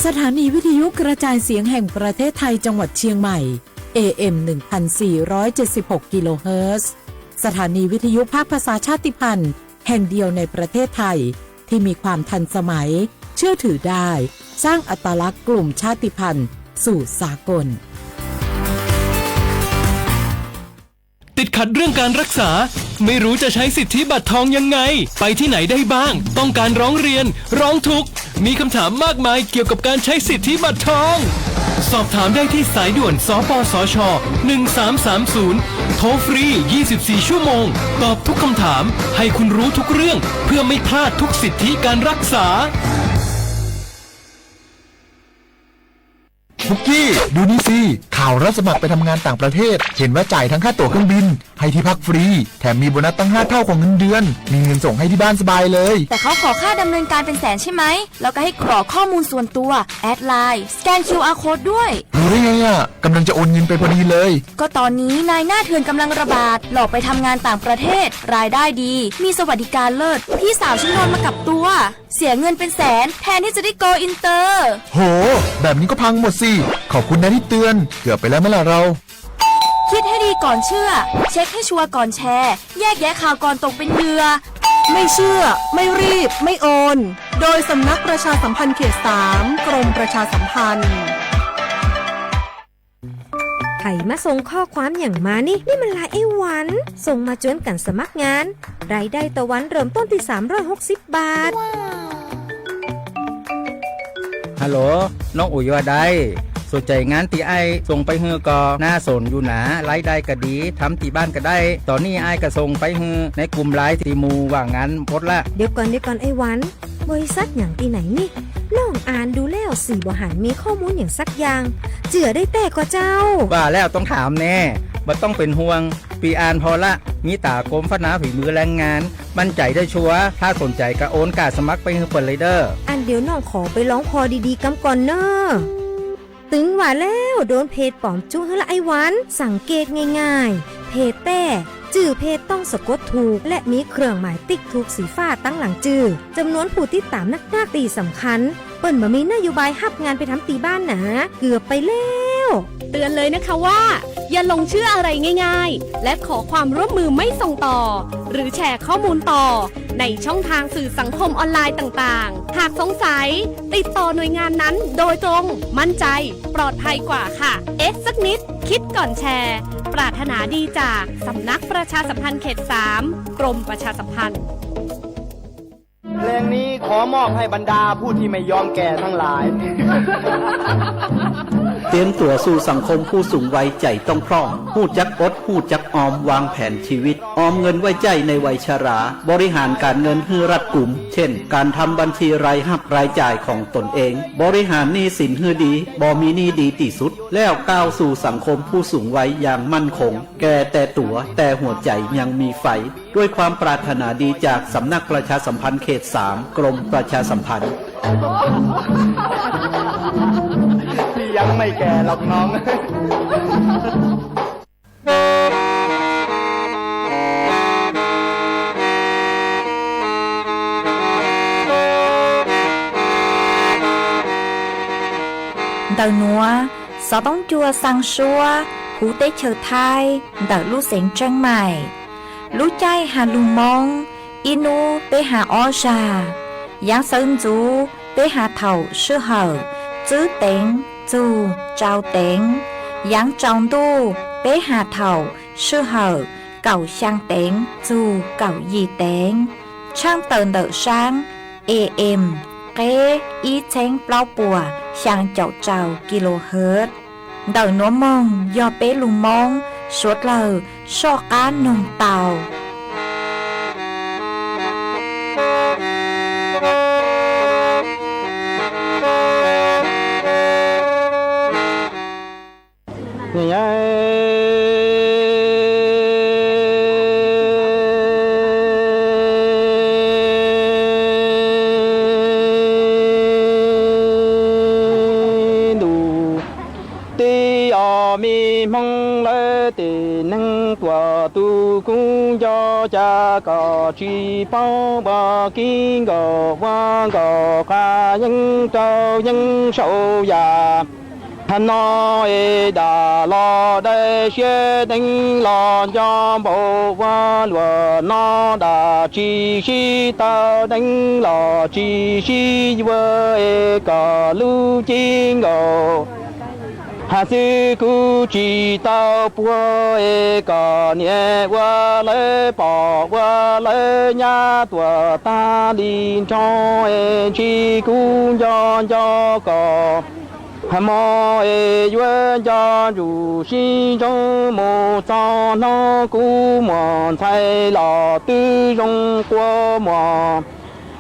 สถานีวิทยุกระจายเสียงแห่งประเทศไทยจังหวัดเชียงใหม่ เอ เอ็ม หนึ่งพันสี่ร้อยเจ็ดสิบหก กิโลเฮิรตซ์ สถานีวิทยุภาคภาษาชาติพันธุ์แห่งเดียวในประเทศไทย ที่มีความทันสมัย เชื่อถือได้ สร้างอัตลักษณ์กลุ่มชาติพันธุ์สู่สากล ติดขัดเรื่องการรักษา ไม่รู้จะใช้สิทธิบัตรทองยังไง ไปที่ไหนได้บ้าง ต้องการร้องเรียน ร้องทุกข์ มีคำถามมากมายเกี่ยวกับการใช้สิทธิบัตรทอง สอบถามได้ที่สายด่วน สปสช หนึ่งสามสามศูนย์ โทรฟรี ยี่สิบสี่ ชั่วโมง ตอบทุกคำถาม ให้คุณรู้ทุกเรื่อง เพื่อไม่พลาดทุกสิทธิการรักษา ปุกกี้ ดูนี่สิ ข่าวรับสมัครไปทำงานต่างประเทศ เห็นว่าจ่ายทั้งค่าตั๋วเครื่องบิน ให้ที่พักฟรี แถมมีโบนัสตั้งห้าเท่าของเงินเดือน มีเงินส่งให้ที่บ้านสบายเลย แต่เขาขอค่าดำเนินการเป็นแสนใช่ไหม แล้วก็ให้กรอกข้อมูลส่วนตัว แอดไลน์ สแกน คิวอาร์ โค้ดด้วย รู้ได้ไงอ่ะ กำลังจะโอนเงินไปพอดีเลย ก็ตอนนี้นายหน้าเถื่อนกำลังระบาด หลอกไปทำงานต่างประเทศ รายได้ดี มีสวัสดิการเลิศ พี่สาวฉันโดนมากับตัว เสียเงินเป็นแสน แทนที่จะได้โกลอินเตอร์ โห แบบนี้ก็พังหมดสิ ขอบคุณนะที่เตือน เกือบไปแล้วไหมล่ะเรา คิดให้ดีก่อนเชื่อ เช็คให้ชัวร์ก่อนแชร์ แยกแยะข่าวก่อนตกเป็นเหยื่อ ไม่เชื่อ ไม่รีบ ไม่โอน โดยสำนักประชาสัมพันธ์เขต สาม กรมประชาสัมพันธ์ ใครมาส่งข้อความอย่างมานี่ นี่มันไลน์ไอ้หวัน ส่งมาชวนกันสมัครงาน รายได้ต่อวันเริ่มต้นที่สามร้อยหกสิบบาท ฮัลโหล น้องอุ๋ยว่าได สนใจงานตี้อ้ายส่งไปหื้อก่อ น่าสนอยู่นะ รายได้ก็ดี ทำตี้บ้านก็ได้ ตอนนี้อ้ายก็ส่งไปหื้อในกลุ่มไลน์ตี้หมู่ว่างงานหมดละ เดี๋ยวก่อน เดี๋ยวก่อนไอ้หวัน บริษัทหยังตี้ไหนนี่ น้องอ่านดูแล้วสี่บ่หันมีข้อมูลหยังสักอย่าง เจื้อได้แต๊ก่อเจ้า ว่าแล้วต้องถามแน่ บ่ต้องเป็นห่วง ปีอ่านพอละ มีตากรมพัฒนาฝีมือแรงงาน มั่นใจได้ชัวร์ ถ้าสนใจก็โอนก้าสมัครไปหื้อเปิ้นเลยเด้อ อันเดี๋ยวน้องขอไปลองผ่อดีๆกำก่อนเน้อ ตึงว่าแล้วโดนเพจปลอมจุ๊หื้อละไอ้หวัน สังเกตง่ายๆ เพจแต๊ จื่อเพจต้องสะกดถูก และมีเครื่องหมายติ๊กถูกสีฟ้าตังหลังจื่อ จำนวนผู้ติดตามนักๆ ตี้สำคัญ เปิ้นบ่มีนโยบายฮับงานไปทำตี้บ้านหนา เกือบไปแล้ว เตือนเลยนะคะว่า อย่าหลงเชื่ออะไรง่ายๆ และขอความร่วมมือไม่ส่งต่อ หรือแชร์ข้อมูลต่อ ในช่องทางสื่อสังคมออนไลน์ต่างๆ หากสงสัย ติดต่อหน่วยงานนั้นโดยตรง มั่นใจ ปลอดภัยกว่าค่ะ เอ๊ะสักนิด คิดก่อนแชร์ ปรารถนาดีจากสำนักประชาสัมพันธ์เขต สาม กรมประชาสัมพันธ์ เพลงนี้ขอมอบให้บรรดาผู้ที่ไม่ยอมแก่ทั้งหลาย เตรียมตัวสู่สังคมผู้สูงวัย ใจ๋ต้องพร้อม ฮู้จักอด ฮู้จักออม วางแผนชีวิต ออมเงินไว้ใจ๊ในวัยชรา บริหารการเงินหื้อรัดกุม เช่น การทำบัญชีรายฮับรายจ่ายของตนเอง บริหารหนี้สินหื้อดี บ่มีหนี้ดีตี้สุด แล้วก้าวสู่สังคมผู้สูงวัยอย่างมั่นคง แก่แต่ตั๋ว แต่หัวใจ๋ยังมีไฟ ด้วยความปรารถนาดีจากสำนักประชาสัมพันธ์เขต สาม กรมประชาสัมพันธ์ พี่ยังไม่แก่หรอกน้อง Ntawm nuav, xov tooj cua xaa suab huv teb chaws Thaib ntawm lub xeev Tseeb Maim. Lub caij has lug Moob, ib nub peb has ob zag. Yaav sawv ntxuv peb has thaum sij hawm tswb teev txug tsau teev. Yaav tsaus ntuj peb has thaum sij hawm kaum xyaa teev txug kaum yim teev. Tshaaj tawm ntawm saab A M qeb ib txheeb plaub puas xyaa caum rau kilohertz. Ntawm nuav moog yog peb lug Moob suav dlawg soj qaab noog tau. Me Hmoob lawv tej neeg tuaj tu kuv nco, cas kom tsis paub ua kib nkaus ua nkaus qha yeeb rau yeeb saum yam. Hmo no es dam los dai siab deev los nco npaum ua luaj no, dam tsis sib tau deev los tsis sib yuav es kom lub kib nkaus. Hais xwb kuv tsis tau puag es kom niam ua lawv pom ua lawv nyab tuaj tag li nrho es ntsib kuv nco nco kom hmo es yuav nco ntsuj sib ntsoov mus txog hnub kuv muaj ntxhais los twb zoo quaj muag,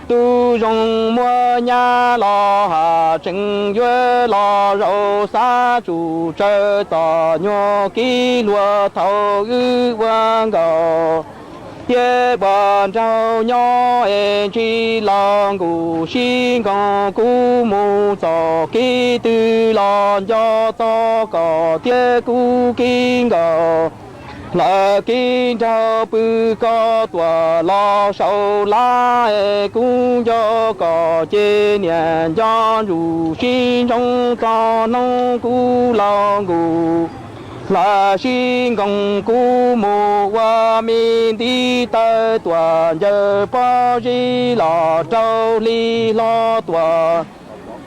twb zoo muaj nyab los has tseem yuav los zaum xav tsum tsawv txom nyuag kib luag thaum wb ua nkaus thiab ua nraug nyob es ntsib los nkaus sib nkoos kuv mus txog kib twg los nco txog kom thiab kuv kib nkaus. Lawv kib nraug pw ko tuaj los saum lab es kuv nco kom ces niam nco ntsuj sib ntsoov txog hnub kuv laus nkaus. Lawv sib nkoos kuv mus ua me ntiv taw tuaj ncaws pob zeb los rau hli hlo tuaj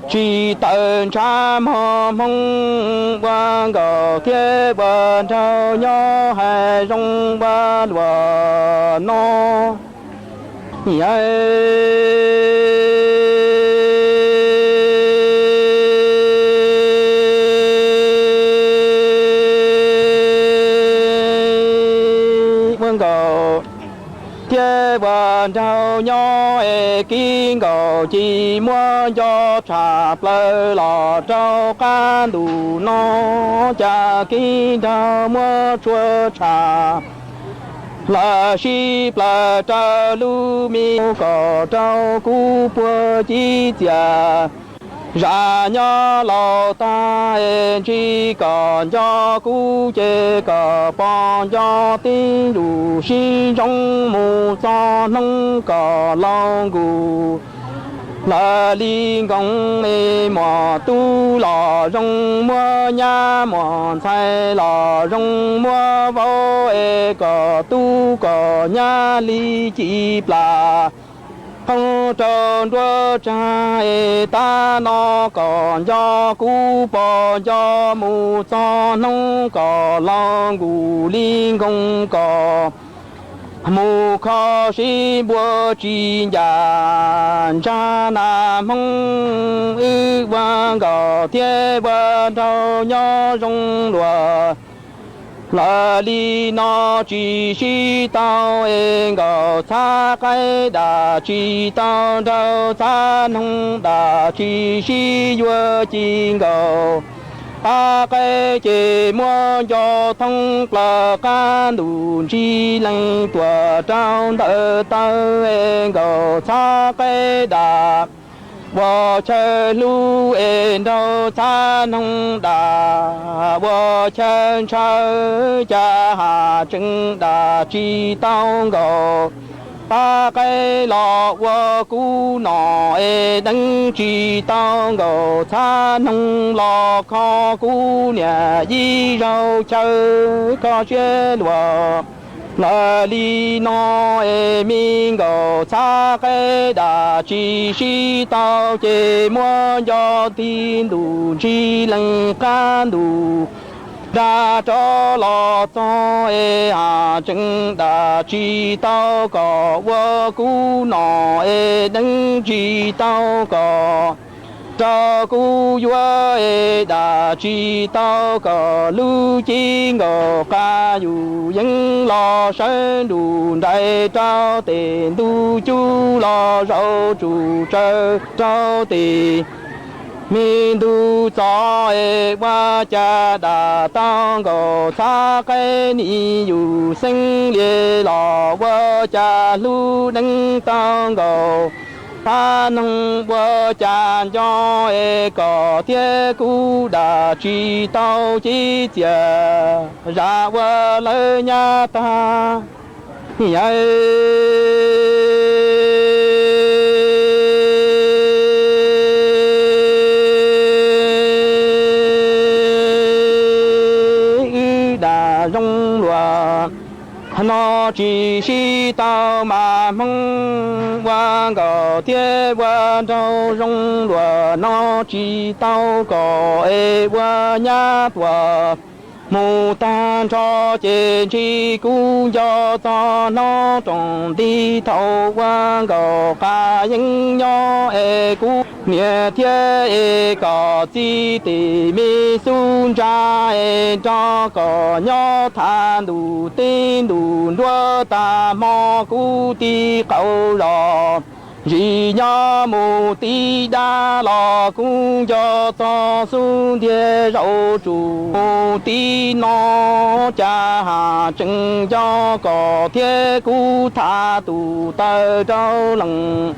tsis tawm ntshav mog Hmoob ua nkaus thiab ua nraug nyob hais zoo ua luaj no. Ua nkaus thiab ua nraug nyob es kib nkaus ci muab nco tshaj plaws los rau qab ntuj no, cas kib nraug muab tshuaj tshaj lawv sib plaws rau lub me kom rau kuv puag cib txias. Zaj nyob laus tag es ntsib kom nco kuv ces kom pom nco tib ntsuj sib ntsoov mus txog hnub kom laus nkaus. Lawv li nkoos es muaj tub los zoo muaj nyab, muaj ntxhais los zoo muaj vauv es kom tub kom nyab li ci plas qoob rau nruab tsag es tab no kom nco kuv pom nco mus txog hnub kom laus nkaus li nkoos kom mus kho sib npua tsis ncaj ntsag nas Hmoob wb ua nkaus thiab ua nraug nyob zoo luaj. Lawv li no tsis sib tau es nkaus txhab qaib dam tsis tau nraug txhab noog dam tsis sib yuav ci nkaus. Qab qaib ces muab nco thoob plaws qab ntuj ntsig lees tuaj rau ntawm taw es nkaus txhab qaib dam ua chaw hlub es nraug txhab noog dam ua chaw ntshaw, cas has tseem dam tsis tau nkaus. Qab qaib los ua kuv nom es deev tsis tau nkaus, txhab noog los kho kuv niam ib zaug chaw kho siab luaj. Lawv li no es me nkaus txhab qaib dam tsis sib tau ces muab nco ti ntuj ntsig lees qab ntuj dag rov los txog es has tseem dam tsis tau kom ua kuv nom es deev tsis tau kom rau kuv yuav es dam tsis tau kom lub cib nkaus qab yus yeeb los sawv nruj nrais rau tes ntuj cub los zaum tsum tsawv rau tes me ntug txov es ua cas dam tau nkaus txhab qaib ni yus xeeb li los ua cas hlub deev tau nkaus. Thab noog ua cas nco es kom thiab kuv dam tsis tau cib txias zam ua lawv nyab tag. Yawg wb dam zoo luag no tsis sib tau mas Hmoob ua nkaus thiab ua nraug zoo luag no tsis tau kom es ua nyab tuam mus tag nrho ces ntshe kuv nco txog hnub roos nti thaum ua nkaus qas yeeb nyob es kuv niam thiab es kom txij tim me xub ntsa es nrog kom nyob thav ntuj teb ntuj nruab tag hmo kuv tib qau zos zis nyob mus tib dab los kuv nco txog xub ntiag zaum tsuas mus tib no cas has tseem nco kom thiab kuv thav tus taw rau leej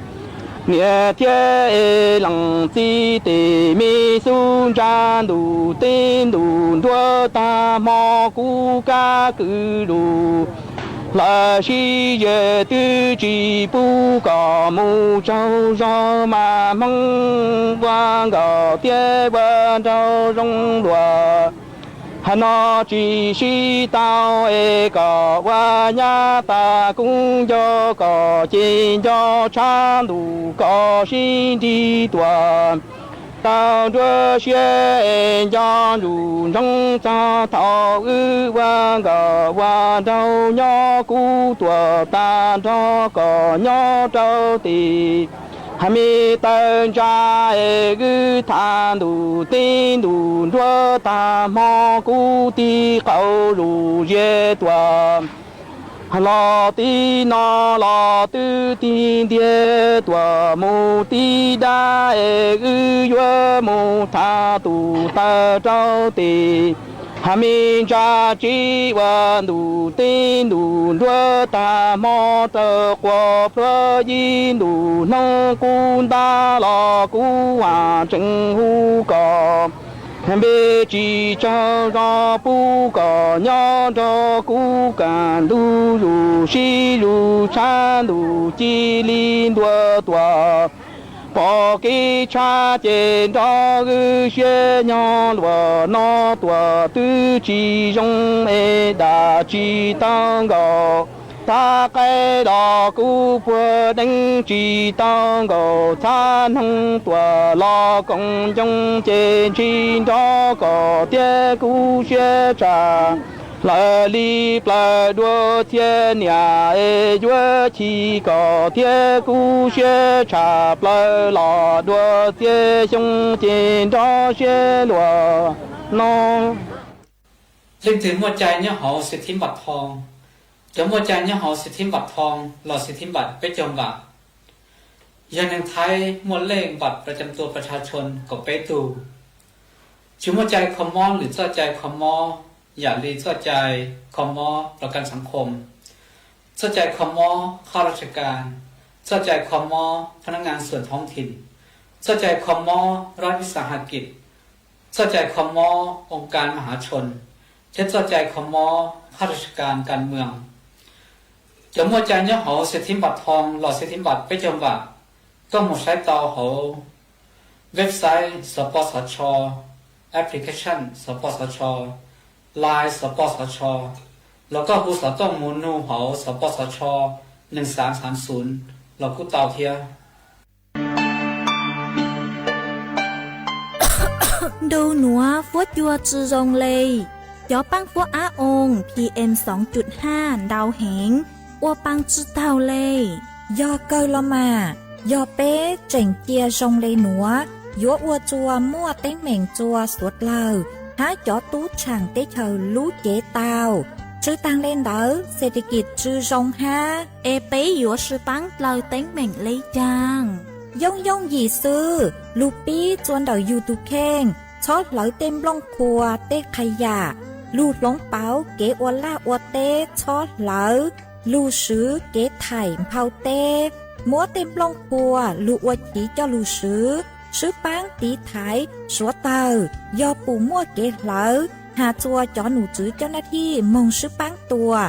niam thiab es leej txiv tim me xub ntsa ntuj teb ntuj nruab tag hmo kuv kab kwv lus lawm sib ze twb tsis pub kom mus tsaug zog mas Hmoob ua nkaus thiab ua nraug zoo luag no tsis sib tau es kom ua nyab tas kuv nco kom ces nco tshaj ntuj kom sib nrig tuam tau nruab siab es nco ntsuj ntsoov txog thaum wb ua nkaus ua nraug nyob kuv tuam tag nrho kom nyob rau tim ha me taw ntsa es wb thav ntuj teb ntuj nruab tag hmo kuv tib qau lus ze tuam los tib no los twb tig ntiag tuam mus tib dab es wb yuav mus thav tus taw rau tim ha me ntsa tsib ua ntuj teb ntuj nruab tag hmo raws quas plhuav yib ntuj hnub qub ntab los kuv vam tseem hu kom npe tsis tsaug zog pub kom nyob nrog kuv kaj ntug zus sib lug tshaj ntuj cia li ntua tuam pom kev tshaj ces nrog wb siab nyob luag no tuam twb tsis zoo es dam tsis tau nkaus tag qaib los kuv puag deev tsis tau nkaus txhab noog tuam los koom ncoo ces ntshis nrog kom thiab kuv siab tshaj lawm li plaws dua txhiab niam es yuav chim kom thiab kuv siab tshaj plaws los dua txhiab xyoo ces nrog siab luag no. Leej twg muaj cai nyob hauv xis thib npam thoo? Cov muaj cai nyob hauv xis thib npam thoo los xis thib npam peb caug npam yog neeg Thaib muaj lej npam pras cam tua pas tshaj tshon kaum peb tug. Tsis muaj cai kho mob lwm txoj cai kho mob yam li txoj cai kho mob pras kam xav khom, txoj cai kho mob khab raj tsas kas, txoj cai kho mob phab nab ngas xuam thoob thim, txoj cai kho mob rab vis xas has kim, txoj cai kho mob oo kas mas hav tshon, thiab txoj cai kho mob khab raj tsas kas kas mws. Cov muaj cai nyob hauv xis thib npam thoo los xis thib npam peb caug npam, koj mus saib tau hauv website xov pos xov tshos, application xov pos xov tshos, line xov pos xov tshos, los koj hu xov tooj mus nug hauv xov pos xov tshos nees xav xav xum los kuj tau thiab. Nrau nuav fuab cua tsi zoo le. Cov paab fuab ab oo P M xoo cum haj ntau heev, ua paa tsi taug le. Yog kawg los mas, yog peb tseem cia zoo le nuav, yuav ua tsua muaj teeb meem tsua suav dlawg hab cov tub tshaam teb chaws lub cev tau. Tsw taag le ntawd, xes tes kis tsw zoo hab, es peb yuav sib paab dlawg teeb meem le caag? Yooj yooj yim xwb, lug pib tsua ntawm yug tug kheej, txhob hlawv tej nplooj qhuav tej qha yam, lug hloov pauv kev ua laj ua teb txhob hlawv, lug swv kev thaim nphau teb, muab tej nplooj qhua lug ua chiv coj lug swv, swb paab tiv thaiv suav tawg, yog pum muaj kev hlawv has txuas cov num tswv coj nab thij moog swb paab tua,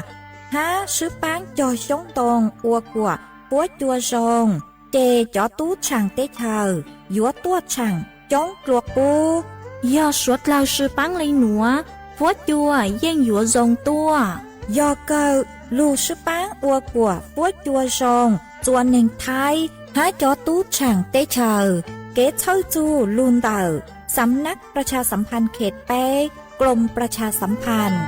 hab swb paab cog xyoob ntoo ua kuam puab cua zoo, ces cov tub tshaam teb chaws yuav tuaj tshaam coob dlua qub. Yog suav dlawg swb paab le nuav, puab cua yeej yuav zoo tuaj. Yog kawg, lug swb paab ua kuam puab cua zoo txua neeg Thaib hab cov tub tshaam teb chaws. Kev txhawb txug lug ntawm สำนักประชาสัมพันธ์เขตแปด กรมประชาสัมพันธ์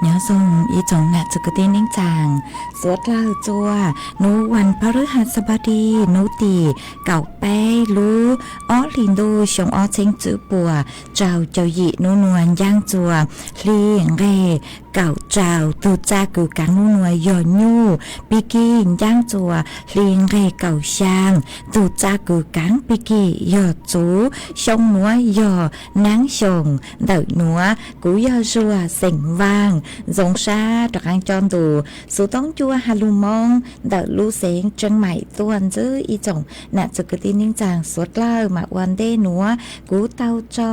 Nyob zoo ib tsoom nam txiv kwv tij neej tsaa, suav dlawg txua nub vas phab lwb has xab pab di nub tim kaum peb lub ob hlis ntuj xyoo ob txheeb tswb puas rau caum yim nub nua ncaaj txua hli nqeg kaum rau. Tug txaj kws kaav nub nua yog nyuj, pig kig ncaaj txua hli nqeg kaum xyaa. Tug txaj kws kaav pig kig yog txuv, xyoo nuav yog naab xyoos. Ntawm nuav kuv yog Zuag xeem Vaaj, ntxoov sab rov qaab coj ntu xuv toob cua has lug Moob ntawm lub xeev Tseeb Maim tuaj ntxiv ib tsoom nam txiv kwv tij neej tsaa suav dlawg. Mas ua ntej nuav kuv tau tso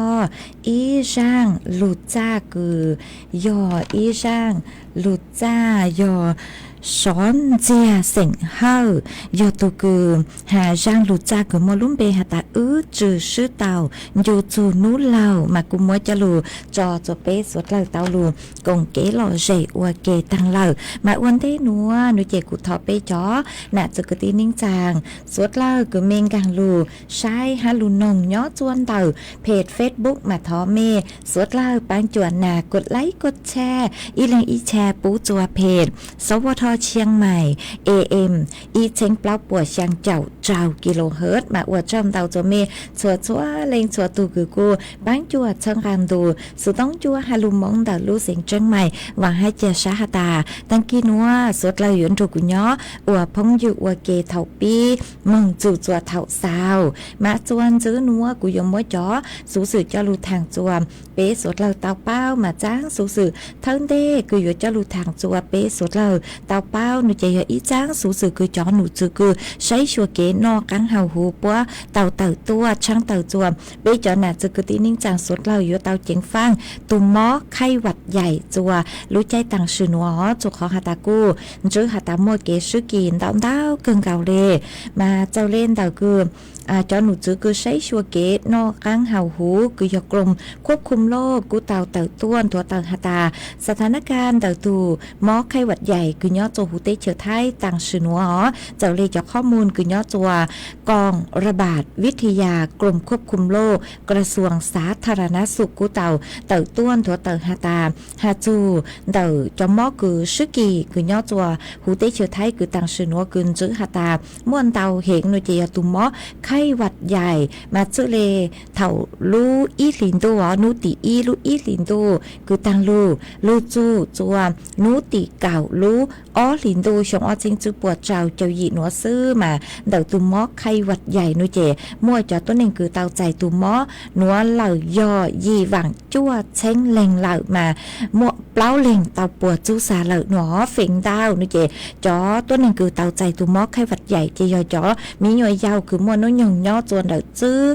ib zaaj lug txaj kws yog ib zaaj lug txaj yog Sov Ntxiag xeem Hawj, yog tug kws has zaaj lug txaj kws muaj lub npe has tas Wb Tsw Swb Tau Ncu Txug Nub Laug. Mas kuv muab coj lug tso txua peb suav dlawg tau lug koom kev lom zem ua ke taag lawm. Mas ua ntej nuav nuav ces kuv thov peb cov nam txiv kwv tij neej tsaa suav dlawg kws mej nkaag lug saib hab lug noog nyob txua ntawm peg Facebook mas thov mej suav dlawg paab cuam nas kua laib kua tshare, ib leeg ib tshare pub txua peg Sov Vo Tho Tshiab Mais A M ib txheeb plaub puas xyaa caum rau kilohertz. Mas ua tsaug ntau txua mej txhua txhua leej txhua tug kws kuj paab cuam txhawb nqaa ntu xuv toob cua has lug Moob ntawm lub xeev Tseeb Mais. Vaam hab ca sab has tas taag kis nuav suav dlawg yuav nrug kuv nyob ua phooj ywg ua ke thaum pib moog txug txua thaum xaus. Mas txua ntxiv nuav kuv yuav muab cov xuv xwm coj lug thaam txua peb suav dlawg tau paub. Mas txaab xuv xwm thawj ntej kws yuav coj lug thaam txua peb suav dlawg tau paub nuav ces yog ib txaab xuv xwm kws cov num tswv kws saib xyuas kev noj qaab haus huv puab tau tawm tuaj tshaab tawm txua peb cov nam txiv kwv tij neej tsaa suav dlawg yuav tau ceev faaj tug mob khaij vam yaim txua lub caij taam sim nuav. Txug qhov has tas kuj ntswb has tas muaj kev swb kis ntau ntau kawg nkaus le. Mas txawm le ntawm kws cov num tswv kws saib xyuas kev noj qaab haus huv kws yog Grom Khuab Khum Loj kuj tau tawm tuaj nthuav tawm has tas xa tha nab kaj ntawm tug mob khaij vam yaim kws nyob txua huv teb chaws Thaib taam sim nuav os. Txawm le cov qhob mus kws nyob txua กองระบาดวิทยา กรมควบคุมโรค กระทรวงสาธารณสุข kuj tau tawm tuaj nthuav tawm has tas has txug ntawm cov mob kws swb kis kws nyob txua huv teb chaws Thaib kws taam sim nuav kws ntswb has tas muaj ntau heev nuav ces yog tug mob khaij vam yaim. Mas txwj le thaum lub ib hlis ntuj os, nub tim ib lub ib hlis ntuj kws taag lug, lug txug txua nub tim kaum lub ob hlis ntuj xyoo ob txheeb tsib puas rau caum yim nuav xwb mas ntawm tus mob khaij vaj yais nuav ces muaj cov tuab neeg kws tau txais tus mob nuav lawm yog yim vaam cuaj txheeb leeg lawm mas muaj plaub leeg tau puas txub xa lawm nuav. Feem ntau nuav ces cov tuab neeg kws tau txais tus mob khaij vaj yais ces yog cov miv nyuas yaus kws muaj nub nyoog nyob txua ntawm tsib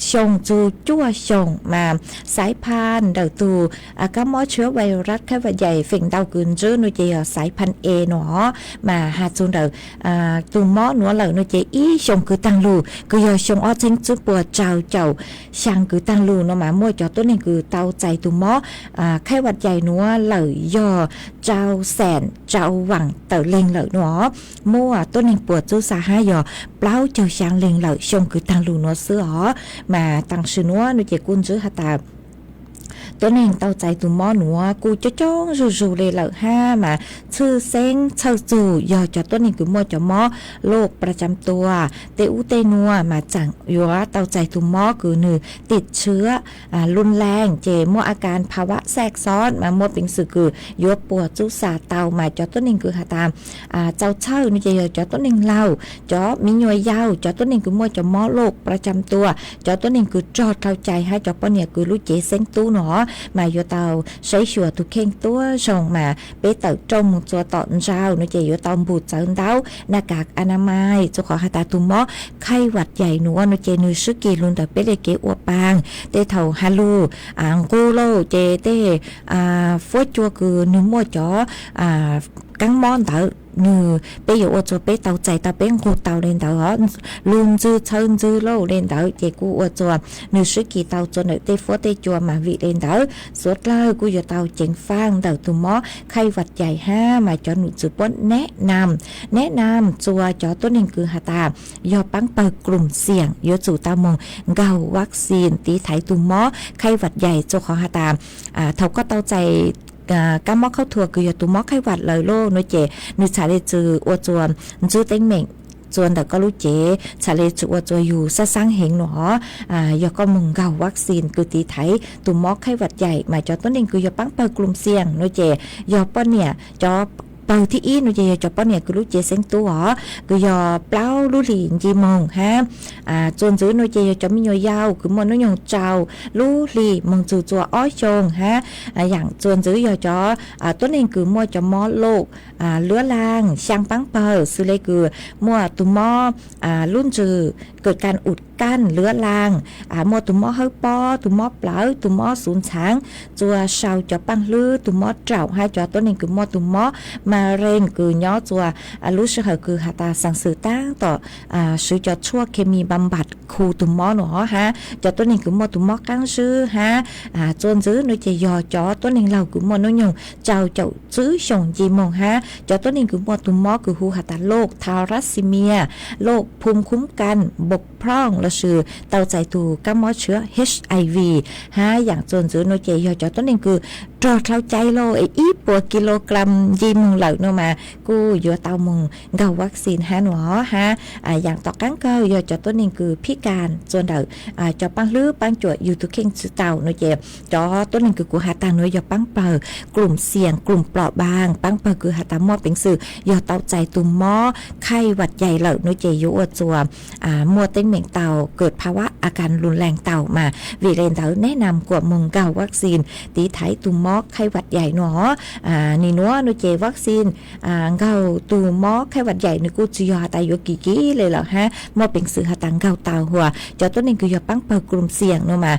xyoo txug cuaj xyoos mas xaiv phan ntawm tus kab mob tshwv vais ras khaij vaj yais feem ntau kws ntsib nuav ces yog xaiv phan e nuav mas has txug ntawm tus mob nuav lawm nuav ces ib xyoo kws taag lug kws yog xyoo ob txheeb tsib puas rau caum xyaa kws taag lug nuav mas muaj cov tuab neeg kws tau txais tus mob khaij vaj yais nuav lawm yog rau xees rau vaam tawm leeg lawm nuav. Muaj tuab neeg puas txub xa hab yog plaub caug xyaa leeg lawm xyoo kws taag lug nuav xwb os. Mas taam sim nuav nuav ces kuj ntsib has tas tuab neeg tau txais tus mob nuav kuj coob coob zuj zug le lawm hab mas tshwj xeeb txhawj txug yog cov tuab neeg kws muaj cov mob loj pras cam tua tej ub tej nuav mas tsaam yuav tau txais tus mob kws nwg tim tshwv lub leej ces muaj a kas phav vam xaj xob mas muaj peev xwm kws yuav puas txub xa tau mas cov tuab neeg kws has tas txaus txhawj nuav ces yog cov tuab neeg laug, cov miv nyuas yaus, cov tuab neeg kws muaj cov mob loj pras cam tua, cov tuab neeg kws rog dlhau cai hab cov poj niam kws lub cev xeeb tub nuav mas yuav tau saib xyuas tus kheej tuab zoo mas peb tawm rooj moog txua tom ntsau nuav ces yuav tau npug txawv ntaub na kas a na mais txug qhov has tas tus mob khaij vaj yais nuav nuav ces nwg swb kis lug ntawm peb le kev ua paag tej thaum has lug nqug lauj ces tej fuab cua kws nwg muaj cov kaab mob ntawd nwg peb yuav ua txug peb tau txais tau peb nqug tau le ntawd os, lug ntswg txhawv ntswg lauj le ntawd ces kuj ua txug nwg swb kis tau txua ntawm tej fuab tej cua mas vim le ntawd suav dlawg kuj yuav tau ceev faaj ntawm tus mob khaij vaj yais hab mas cov num txwv puab neb nam, neb nam txua cov tuab neeg kws has tas yog paab pawg krum xiam yuav tsum tau moog nkaug vaccine tiv thaiv tus mob khaij vaj yais txug qhov has tas thaum koj tau txais kaab mob khaub thuas kws yog tus mob khaij vaj lawm lauj nuav ces nwg txhaj le tsi ua txug ntsib teeb meem txua ntawm koj lub cev, txhaj le tsi ua txug yug xab xaab heev nuav os. Yog koj moog nkaug vaccine kws tiv thaiv tus mob khaij vaj yais mas cov tuab neeg kws yog paab pawg krum xiam nuav ces yog poj niam, cov pawg thib ib nuav ces yog cov poj niam kws lub cev xeeb tub os kws yog plaub lub hlis nce moog hab txuas ntxiv nuav ces yog cov miv nyuas yaus kws muaj nub nyoog rau lub hlis moog txug txua ob xyoos hab yaam txuas ntxiv yog cov tuab neeg kws muaj cov mob loj luab laag xyaa paab pawg xws le kws muaj tus mob lub ntsws kawm kas ua kas luab laag, muaj tus mob hawb pob, tus mob plawv, tus mob xuv ntxhaav, txua sau cov paaj hlwb, tus mob raum hab cov tuab neeg kws muaj tus mob ma reeg kws nyob txua lub sij hawm kws has tas xaam xwm taab tom swv cov tshuaj khes mis npam npam khu tus mob nuav hab cov tuab neeg kws muaj tus mob qaab zib hab txuas ntxiv nuav ces yog cov tuab neeg laug kws muaj nub nyoog rau caum tsib xyoos nce moog hab cov tuab neeg kws muaj tus mob kws hu has tas loj thalassimia, loj phum khum kas npog plooj lossis tau txais tus kaab mob tshwv HIV hab yaam txuas ntxiv nuav ces yog cov tuab neeg kws rog dlhau cai lauj es ib puas kilogram nce moog lawm nuav mas kuj yuav tau moog nkaug vaccine hab nuav hab yaam tom qaab kawg yog cov tuab neeg kws phib kas txua ntawm cov paaj hlwb paab cuam yug tus kheej tsi tau nuav ces cov tuab neeg kws kuv has tas nuav yog paab pawg krum xiam krum plom npaag, paab pawg kws has tas muaj peev xwm yog tau txais tus mob khaij vaj yais lawm nuav ces yuav ua txua muaj teeb meem tau kawm phav vam a kas lug laag tau mas vim le ntawd neb nam kuam moog nkaug vaccine tiv thaiv tus mob khaij vaj yais nuav. Nim nuav nuav ces vaccine nkaug tus mob khaij vaj yais nws kuj tsi yog has tas yuav kim kim le lawm hab muaj peev xwm has tas nkaug tau hua cov tuab neeg kws yog paab pawg krum xiam nuav mas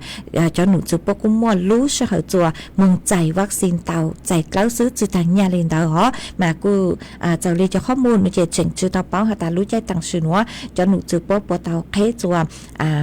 cov num txwv puab kuj muaj lub sij hawm txua moog txais vaccine tau txais dlawb xwb tsi taag nyaj le ntawd os mas kuj txawm le cov qhob muag nuav ces tseem tsi tau paub has tas lub caij taam sim nuav cov num txwv puab puas tau qheb txua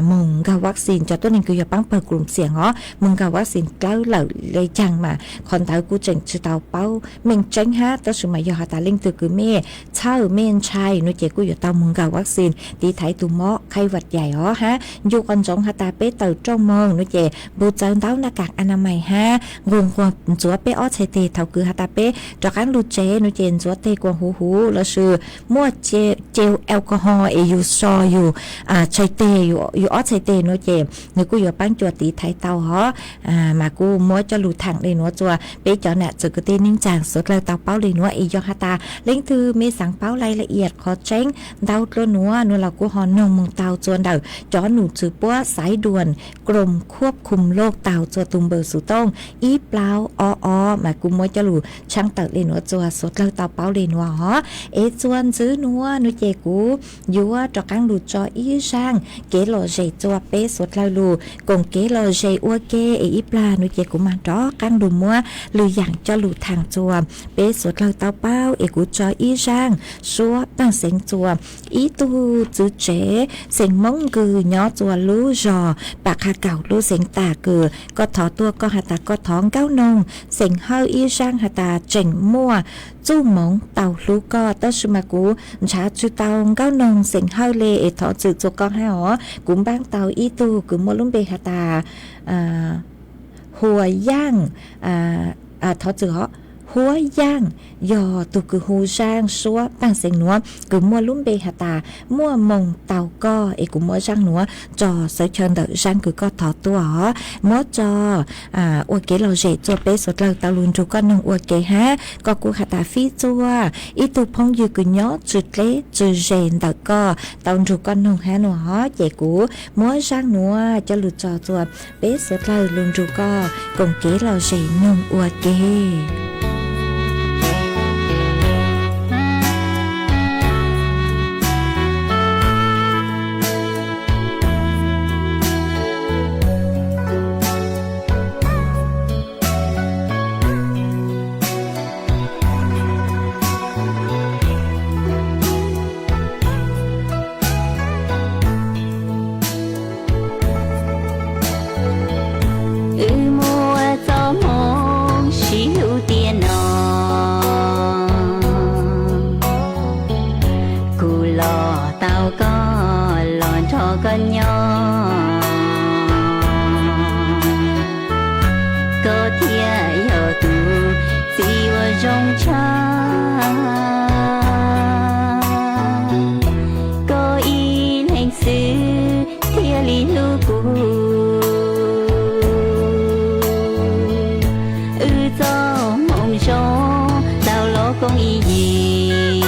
moog nkaug vaccine cov tuab neeg kws yog paab pawg krum xiam os moog nkaug vaccine dlawb lawm le caag mas qhov ntawd kuj tseem tsi tau paub meej tseeb hab tab sis mas yog has tas leej twg kws mej txhawj mej ntshai nuav ces kuj yuav tau moog nkaug vaccine tiv thaiv tus mob khaij vaj yais os hab ncu qhov ntsoov has tas peb tawm rooj moog nuav ces npug txawv ntaub na kas a na mais hab nqug nquag ntxuav peb ob txhais teg thaum kws has tas peb rov qaab lug tsev nuav ces ntxuav teg kuas huv huv lossis muaj cel alcohol es yug so yug txhais teg, yug ob txhais teg nuav ces nws kuj yuav paab cuam tiv thaiv tau os. Mas kuj muab coj lug thaam le nuav txuas peb cov nam txiv kwv tij neej tsaa suav dlawg tau paub le nuav. Es yog has tas leej twg mej xaav paub lais la iam qhov tseeb ntau dlua nuav, nuav los kuv ho noog moog tau txuas ntawm cov num txwv puab xaiv duam krom khuab khum loj tau txuas tus npawb xuv tooj ib plaub ob ob mas kuv muab coj lug tshaab tawm le nuav txuas suav dlawg tau paub le nuav hov. Es txuas ntxiv nuav nuav ces kuv yuav rov qaab lug tso ib zaaj kev lom zem txuas peb suav dlawg lug koom kev lom zem ua ke. Es ib plag nuav ces kuv maam rov qaab lug muab lwm yaam coj lug thaam txuas peb suav dlawg tau paub. Es kuv tso ib zaaj suab paaj xeev txuas ib tug txiv tsev xeem Moob Nkws nyob txuas lub zog Pam Qha Kaum lub xeev Tam Kws. Koj thov tuaj koj has tas koj thov Nkaub Noog xeem Hawj ib zaaj has tas tseem muaj txuj moov tau hlub koj, tab sis mas kuv nrhav tsi tau Nkaub Noog xeem Hawj le. Es thov txim txuas koj hab os. Kuv npaab tau ib tug kws muaj lub npe has tas Huas Yaaj, thov txim os, Huab Yaaj, yog tug kws hu zaaj suab paaj xeev nuav kws muaj lub npe has tas muaj moog tau koj. Es kuv muab zaaj nuav tso sawv chaw ntawm zaaj kws koj thov tuaj os. Muab tso ua kev lom zem txuas peb suav dlawg tau lug nrug koj noog ua ke hab. Koj kuj has tas fib txuas ib tug phooj ywg kws nyob tsi dleb tsi ze ntawm koj tau nrug koj noog hab nuav hov. Ces kuv muab zaaj nuav coj lug tso txuas peb suav dlawg lug nrug koj koom kev lom zem noog ua ke. Wb muaj txoj hmoo sib hlub tiag no, kuv los tau koj los nrog koj nyob, koj thiaj yog tus txiv uas zoo tshaj. Koj ib leeg xwb thiaj li hlub kuv, wb txoj hmoo zoo tau los koom ib yim,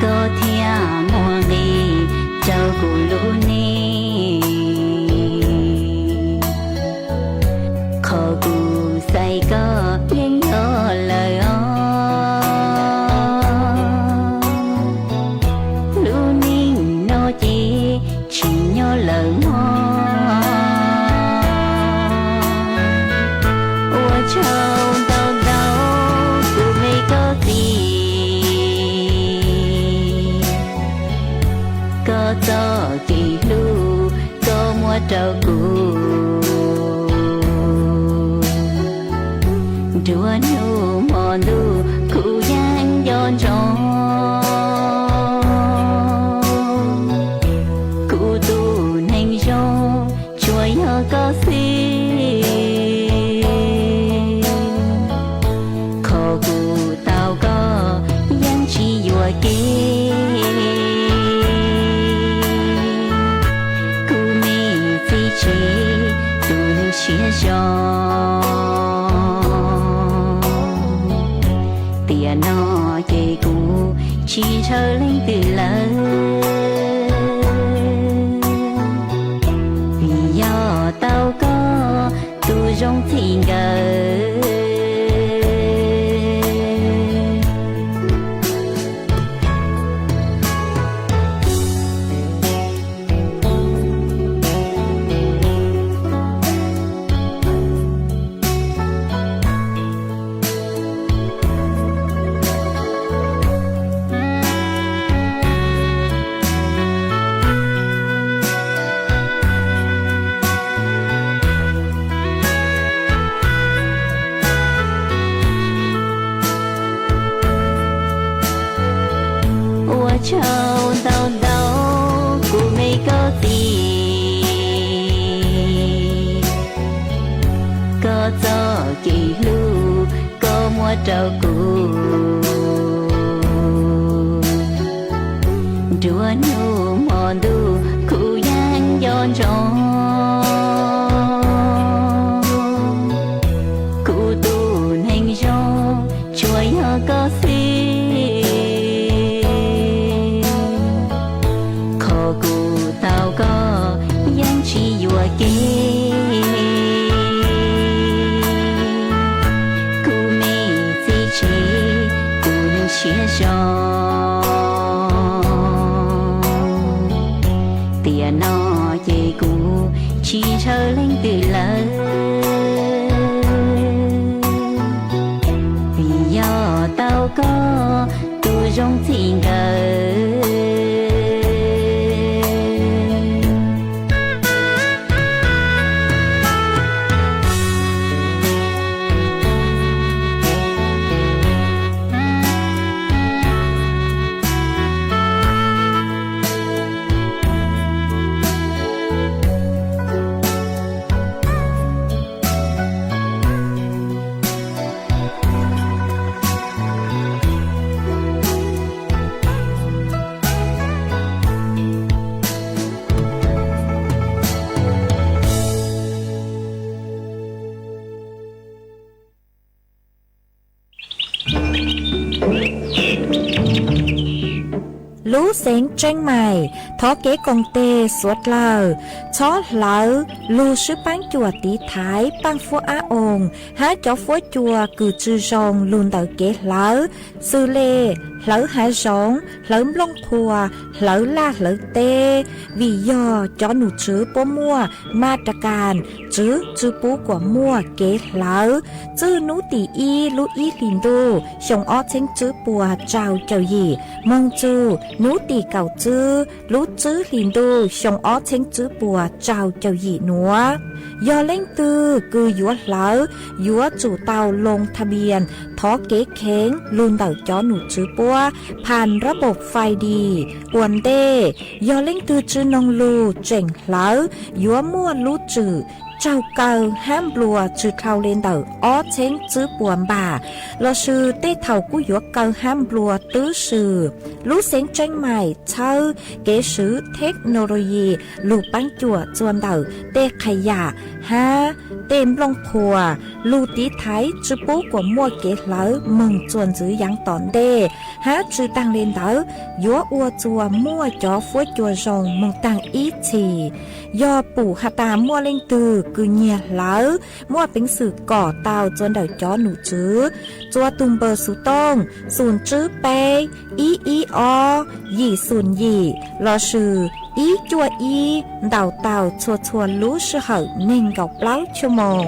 koj thiaj muaj nqis rau kuv lub neej. Qhov kuv xaiv koj yeej yog lawm os, lub neej no ces tsis nyob lawm mog. Ua tsaug ntau ntau kuv me koj txiv, koj txoj kev hlub koj muab rau kuv, nruab hnub hmo ntuj kuv yeej nco ntsoov. Kuv tus neeg zoo tsuas yog koj xwb, qhov kuv tau koj yeej tsis yuam kev. Kuv me txiv tsev tus neeg siab zoo, tiam no ces kuv tsis ntshaw leej twg lawm, vim yog tau koj tus zoo txij nkawm. Ua tsaug ntau ntau kuv me koj txiv, koj txoj kev hlub koj muab rau kuv, nruab hnub hmo ntuj kuv yeej nco ntsoov. tso. Tiam no ces kuv tsis ntshaw leej twg lawm, vim yog tau koj tus zoo txij nkawm. Lub xeev Tseeb Maim thov kev koom tes suav dlawg txhob hlawv lug swb paab cuam tiv thaiv Paaj Fuab Ab Oo hab cov fuab cua kws tsi zoo lug ntawm kev hlawv, xws le hlawv hav zoov, hlawv nplooj qhuas, hlawv laj hlawv teb, vim yog cov num tswv puab muaj ma ra kas tswv tsi pub kuas muaj kev hlawv. Txwj nub tim ib lub ib hlis ntuj xyoo ob txheeb tswb puas rau caum yim moog txug nub tim kaum tswb lub tswb hlis ntuj xyoo ob txheeb tswb puas rau caum yim nuav. Yog leej twg kws yuav hlawv, yuav tsum tau loo tha npias thov kev kheev lug ntawm cov num tswv puab phas rab npaum fais dis ua ntej. Yog leej twg tsi noog lug tseem hlawv, yuav muaj lub tswm raug kaw hab nplua tsi dhau le ntawm ob txheeb tswb puas npam, lossis tej thaum kuj yuav kaw hab nplua twb si. Lub xeev Tseeb Maim txhawb kev swv theknoloyi lug paab cuam txuas ntawm tej qhas yam hab tej nplooj qhuas lug tiv thaiv tsi pub kuas muaj kev hlawv moog txuas ntxiv yaav tom ntej, hab tsi taag le ntawd yuav ua txuas muaj cov fuab cua zoo moog taag ib txhis. Yog pum has tas muaj leej twg kws nyiag hlawv, muaj peev xwm kom tau txuas ntawm cov num tswv txuas tug npawb xov tooj xoom tswb peb ib ib ob yim xoom yim lossis ib cuaj ib ntaus tau txhua txhua lub sij hawm neeg nkaum plaub chua moos.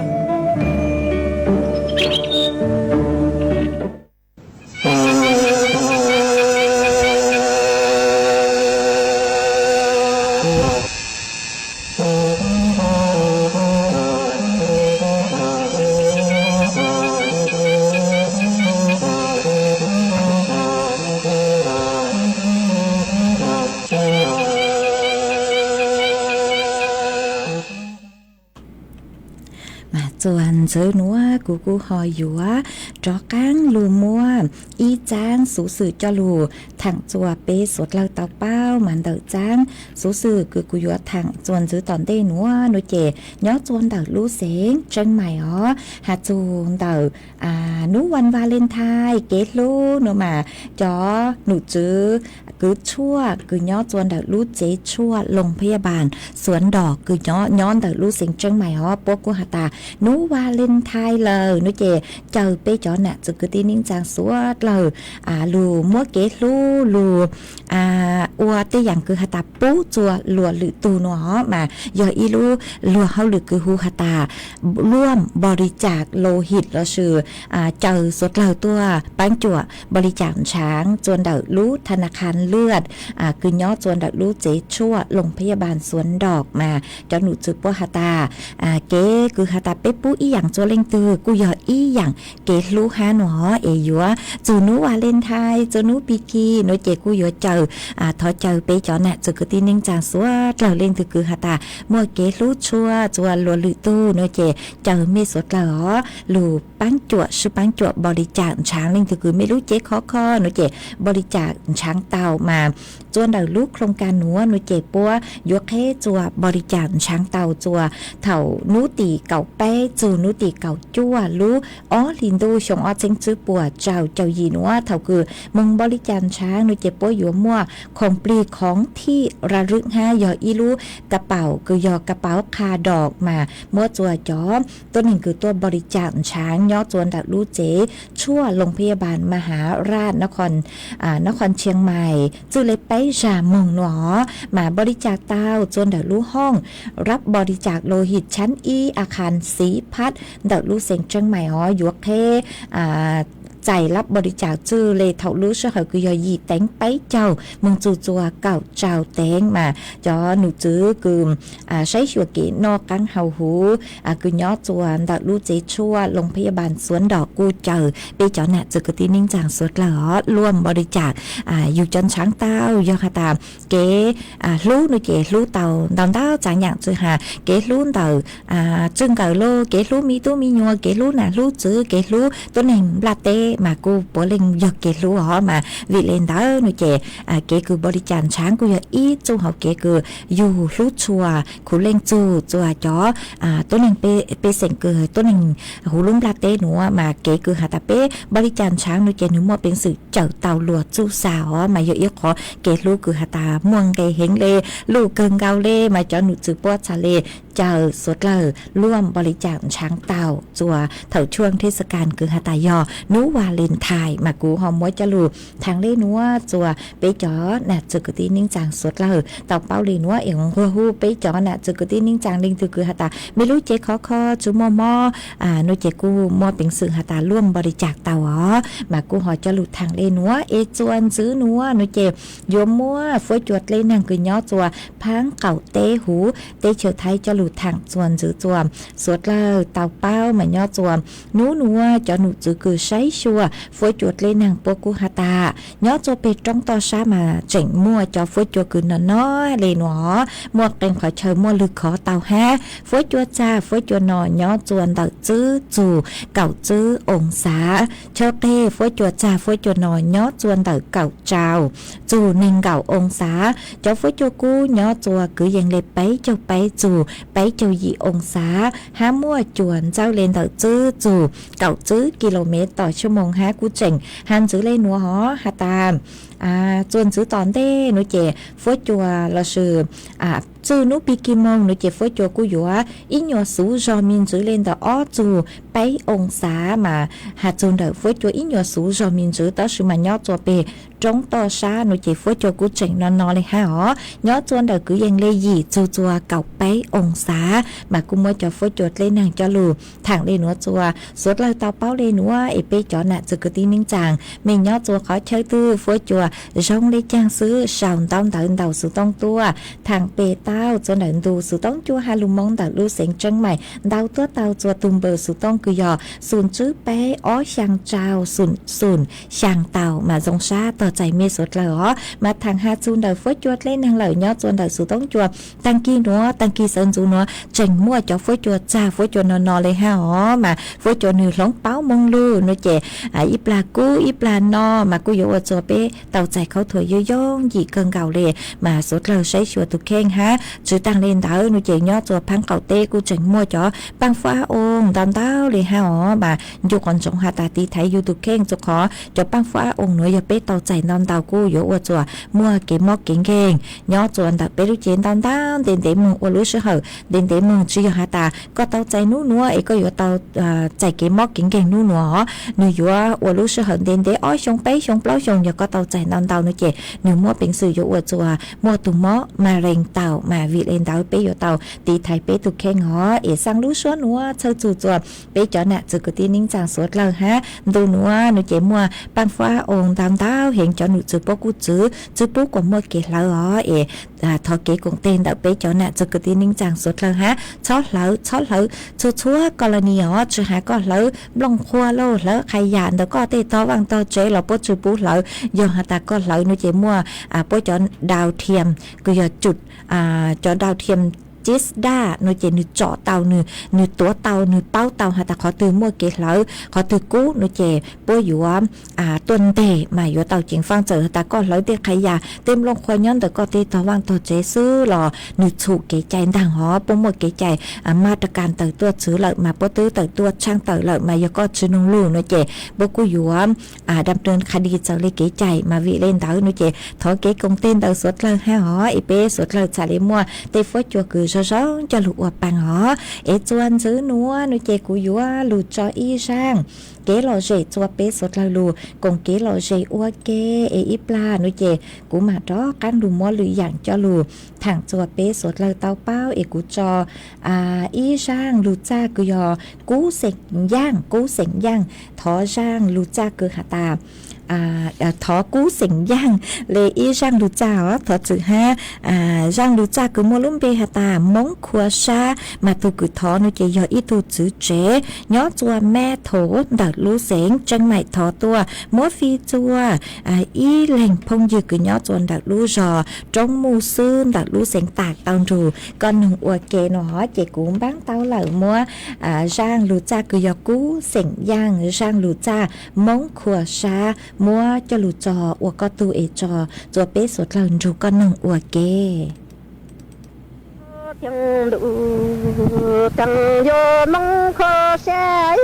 Mas txuas ntxiv nuav kuv kuj ho yuav rov qaab lug muab ib txaab xuv xwm coj lug thaam txuas peb suav dlawg tau paub. Mas ntawm txaab xuv xwm kws kuv yuav thaam txuas ntxiv tom ntej nuav nuav ces nyob txuas ntawm lub xeev Tseeb Maim os, has txug ntawm nub vas Valentine kev hlub nuav mas cov num tswv kws tshuaj kws nyob txuas ntawm lub tsev tshuaj Loos Phab Yaj Npaas Xuav Ntom kws nyob ntawm lub xeev Tseeb Maim os puab kuj has tas nub Valentine lawm nuav ces caw peb cov nam txwv kwv tij neej tsaa suav dlawg lug muab kev hlub lug ua tej yaam kws has tas pub txuas luas lwm tug nuav os, mas yog ib lub luag hauj lwm kws hu has tas luaj npaus li cas los him lossis caw suav dlawg tuaj paab cuam npaus li cas ntshaav txuas ntawm lub tha na kha lwaj kws nyob txuas ntawm lub tsev tshuaj Loos Phab Yaj Npaas Xuav Ntom mas cov num txwv puab has tas kev kws has tas peb pub ib yaam txuas leej twg kuj yog ib yaam kev hlub hab nuav os. Es yuav txug nub Valentine txug nub Pig Key nuav ces kuj yuav caw thov caw peb cov nam txwv kwv tij neej tsaa suav dlawg leej twg kws has tas muaj kev hlub tshua txuas luas lwm tug nuav ces caw mej suav dlawg os lug paab cuam, swb paab cuam npaus li cas ntshaav leej twg kws mej lub cev khov kho nuav ces npaus li cas ntshaav tau mas txuas ntawm lub khoos kas nuav nuav ces puab yuav qheb txuas npaus li cas ntshaav tau txuas thaum nub tim kaum peb txug nub tim kaum cuaj lub ob hlis ntuj xyoo ob txheeb tswb puas rau caum yim nuav. Thaum kws moog npaus li cas ntshaav nuav ces puab yuav muaj khoom plig khoov thij ra rwb hab yog ib lub ka paum kws yog ka paum qha dom mas muab txua cov tuab neeg kws tuaj npaus li cas ntshaav nyob txua ntawm lub tsev tshuaj Loos Phaj Yaj Npas Mas Has Raj Nab Khon Tsheej Mais txwj le peb zag moog nua os mas npaus li cas tau txua ntawm lub hooj rab npaus li cas los hib tshab ib a khas xiv phab ntawm lub xeev Tsheej Mais os yuav qheb txais lab npaus li cas txwj le thaum lub sij hawm kws yog yim teev peb caug moog txug txua kaum tsau teev mas cov num txwv kws saib xyuas kev noj qaab hau huv kws nyob txua ntawm lub tsev tshuaj Loos Phaj Yaj Npas Xuav Ntom kuj caw peb cov nam txwv kwv tij neej tsaa suav dlawg os luaj npaus li cas yug cov ntshaav tau yog has tas kev hlub nua ces hlub tau ntau ntau tsaam yaam tsi has kev hlub ntawm tswj nkawm lauj, kev hlub me tub me nyuam, kev hlub nam hlub txwv, kev hlub tuab neeg nplaj teb mas kuj puav leej yog kev hlub os mas vim le ntawd nua ces kev kws npaus li cas ntshaav kuj yog ib txuj hauv kev kws yug hlub tshua khuv leej txug txua cov tuab neeg pej xeem kws tuab neeg huv lub nplaj teb nuav mas kev kws has tas peb npaus li cas ntshaav nua ces nwg muaj peev xwm cawm tau luag txuj sa os mas yog ib qhov kev hlub kws has tas muaj nqe heev le luj kawg nkaus le mas cov num txwv puab txhaj le caw suav dlawg luaj npaus li cas ntshaav tau txua thaum tshuaj thej sa kas kws has tas yog nub Valentine mas kuv ho muab coj lug thaam le nuav txua peb cov nam txwv kwv tij neej tsaa suav dlawg tau paub le nuav es nquag hu peb cov nam txwv kwv tij neej tsaa leej twg kws has tas mej lub cev khov kho tsi muaj mob nua ces kuj muaj peev xwm has tas luaj npaus li cas tau os mas kuj ho coj lug thaam le nuav es txua ntxwv nuav nua ces yuav muab fuab cua dlej naag kws nyob txua phaab qaum teb huv teb chaws Thaib coj lug thaam txua ntxwv txua suav dlawg tau paub mas nyob txua nub nuav cov num txwv kws saib xyuas fuab cua dlej naag puab kuj has tas nyob txua peg roob toj sab mas tseem muaj cov fuab cua kws no no le nuav muaj qee qhov chaw muaj lwg khov tau hab fuab cua txag fuab cua no nyob txua ntawm tsib txug kaum tsib oo xav. Chaw qeg fuab cua txag fuab cua no nyob txua ntawm kaum rau txug neeg nkaum oo xav. Cov fuab cua kub nyob txua kwv yees le peb caug peb txug peb caug yim oo xav hab muaj cua ntxawb le ntawm tsib txug kaum tsib ki lo mev tom xuab moos hab kuj tseem has ntxwv le nuav hov has tas txua ntxwv tom ntej nuav ces fuab cua lossis txij nub pig ki moog nuav ces fuab cua kuj yuav ib nyuas xuv zog me ntxwv le ntawm ob txug peb oo xav mas has txug ntawm fuab cua ib nyuas xuv zog me ntxwv tab sis mas nyob txua peg roob toj sab nuav ces fuab cua kuj tseem no no le hab os nyob txua ntawm kwv yees le yim txug txua kaum peb oo xav mas kuj muab cov fuab cua dlej naag coj lug thaam le nuav txua suav dlawg tau paub le nuav es peb cov nam txwv kwv tij neej tsaa mej nyob txua qhov chaw twg fuab cua zoo le caag xwb sau ntaub ntawv ntau xuv tooj tuaj thaam peg tau txua ntawm ntu xuv tooj cuaj has lug moo ntawm lub xeev Tsheeb Mais ntau tuab tau txua tug npawb xuv tooj kws yog xum tsib peb ob xyaa rau xum xum xyaa tau mas zoo sab tog txais mej suav dlawg os mas thaam has txug ntawm fuab cua dlej naag lawm nyob txua ntawm xuv tooj cua taag kig nuav taag kig sawv ntxuv nuav tseem muaj cov fuab cua txag fuab cua no no le hab os mas fuab cua nwg hloov paub moo lug nuav ces ib plag kub ib plag no mas kuj yuav ua txua peb tau txais khaub thuas yooj yooj yim kawg nkaus le mas suav dlawg saib xyuas tug kheej hab tsi taag le ntawd nuav ces nyob txua phaab qaum teb kuj tseem muaj cov paaj fuab ab oo ntau ntau le hab os mas ncu qhov ntsoov has tas tiv thaiv yug tug kheej txug qhov cov paaj fuab ab oo nuav yog peb tau txais ntau ntau kuj yuav ua txua muaj kev mob kev nkeeg nyob txua ntawm peb lub cev ntau ntau ntev ntev moog ua lub sij hawm ntev ntev moog tsi yog has tas koj tau txais nub nuav es koj yuav tau txais kev mob kev nkeeg nub nuav os nwg yuav ua lub sij hawm ntev ntev ob xyoo peb xyoo plaub xyoo yog koj tau txais ntau ntau nuav ces nwg muaj peev xwm yuav ua txua muaj tug mob ma rees tau mas vim le ntawd peb yuav tau tiv thaiv peb tug kheej os es xaa lub suab nuav txhawj txug txua peb cov nam txwv kwv tij neej tsaa suav dlawg hab ntu nuav nuav ces muaj paaj fuab ab oo ntau ntau heev cov num txwv puab kuj txwv tsi pub kuas muaj kev hlawv os es thov kev koom teg ntawm peb cov nam txwv kwv tij neej tsaa suav dlawg hab txhob hlawv txhob hlawv txhua txhua koj los ni os tsi has koj hlawv nplooj qhuav lauj hlawv qhov yam ntawm koj tej tog vaaj tog tsev los puab tsi pub hlawv yog has tas koj hlawv nuav ces muaj puab cov dau thiam kws yog cov dau thiam Isda no ces nws tsom tau, nws, nws tuav tau, nws paub tau has tas qhov twg muaj kev hlawv, qhov twg kub no ces puab yuav tuaj nteg mas yuav tau ceev faj. Txawm has tas koj hlawv tej qhov yas, tej nplooj qhuav nyob ntawm koj tej tog vaaj tog tsev xwb los nws txhum kev cai ntaag hov. Puab muaj kev cai maj rau kas tawm tuaj txwv lawm mas puab twb tawm tuaj tshaaj tawm lawm mas yog koj tsi noog lug no ces puab kuj yuav dam dlhau qha di txawv le kev cai mas vim le ntawd no ces thov kev koom tej ntawd suav dlawg hab hov es peb suav dlawg txhaj le muaj tej fuab cua kws zoo zoo coj lug ua paag hov. Es txuas ntxiv nuav no ces kuv yuav lug tso ib zaaj kev lom zem txuas peb suav dlawg lug koom kev lom zem ua ke. Es ib plag no ces kuv mam rov qaab lug muab lwm yaam coj lug thaam txuas peb suav dlawg tau paub. Es kuv tso ib zaaj lug txaj kws yog kub xeem yaaj, kub xeem yaaj. Thov zaaj lug txaj kws has tas, thov kub xeem yaaj le ib zaaj lug txaj os. Thov txwm hab zaaj lug txaj kws muaj lub npe has tas Moob Khua Sab mas tug kws thov no ces yog ib tug txwv tsev nyob txuas Mab Thauv ntawm lub xeev Tseeb Maim thov tuaj muab fij txuas ib leeg phooj ywg kws nyob txuas ntawm lub zog Roob Muj xwb ntawm lub xeev Tam tau nrug koj noog ua ke no hov. Ces kuv npaab tau lawm muab zaaj lug txaj kws yog kub xeem yaaj, zaaj lug txaj Moob Khua Sab muab coj lug tso ua koj tug es tso txuas peb suav dlawg nrug koj noog ua ke. Thaaj ntuj thaaj yuav Moob Khua Sab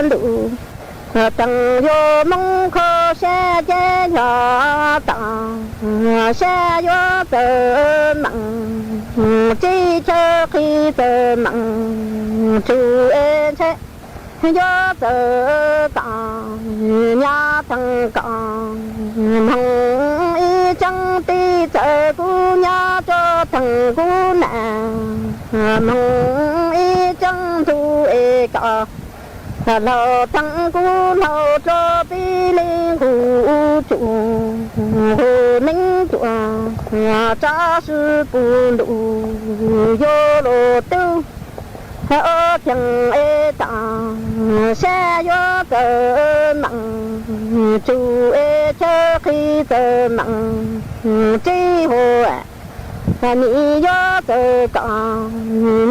ntuj, thaaj yuav Moob Khua Sab ces yog thaaj sab yuav txawj meem, teb chaws qhib txawj meem, tsuj es ntshai yuav txawj koom, nyab thaaj koom, moog ib tseeb teb txawm kuv nyab tso thaaj kuv nam, moog ib tseeb ntug es kom laug thaaj kuv laug rua peb leej kuv tsuj, kuv neeb tsuj, tsav sib pum ntuj yuav luag tub, ob thaaj es thaaj sab yuav txawj meem, tsuj es chaw qhib txawj meem, teb hua nim yuav txawj koom,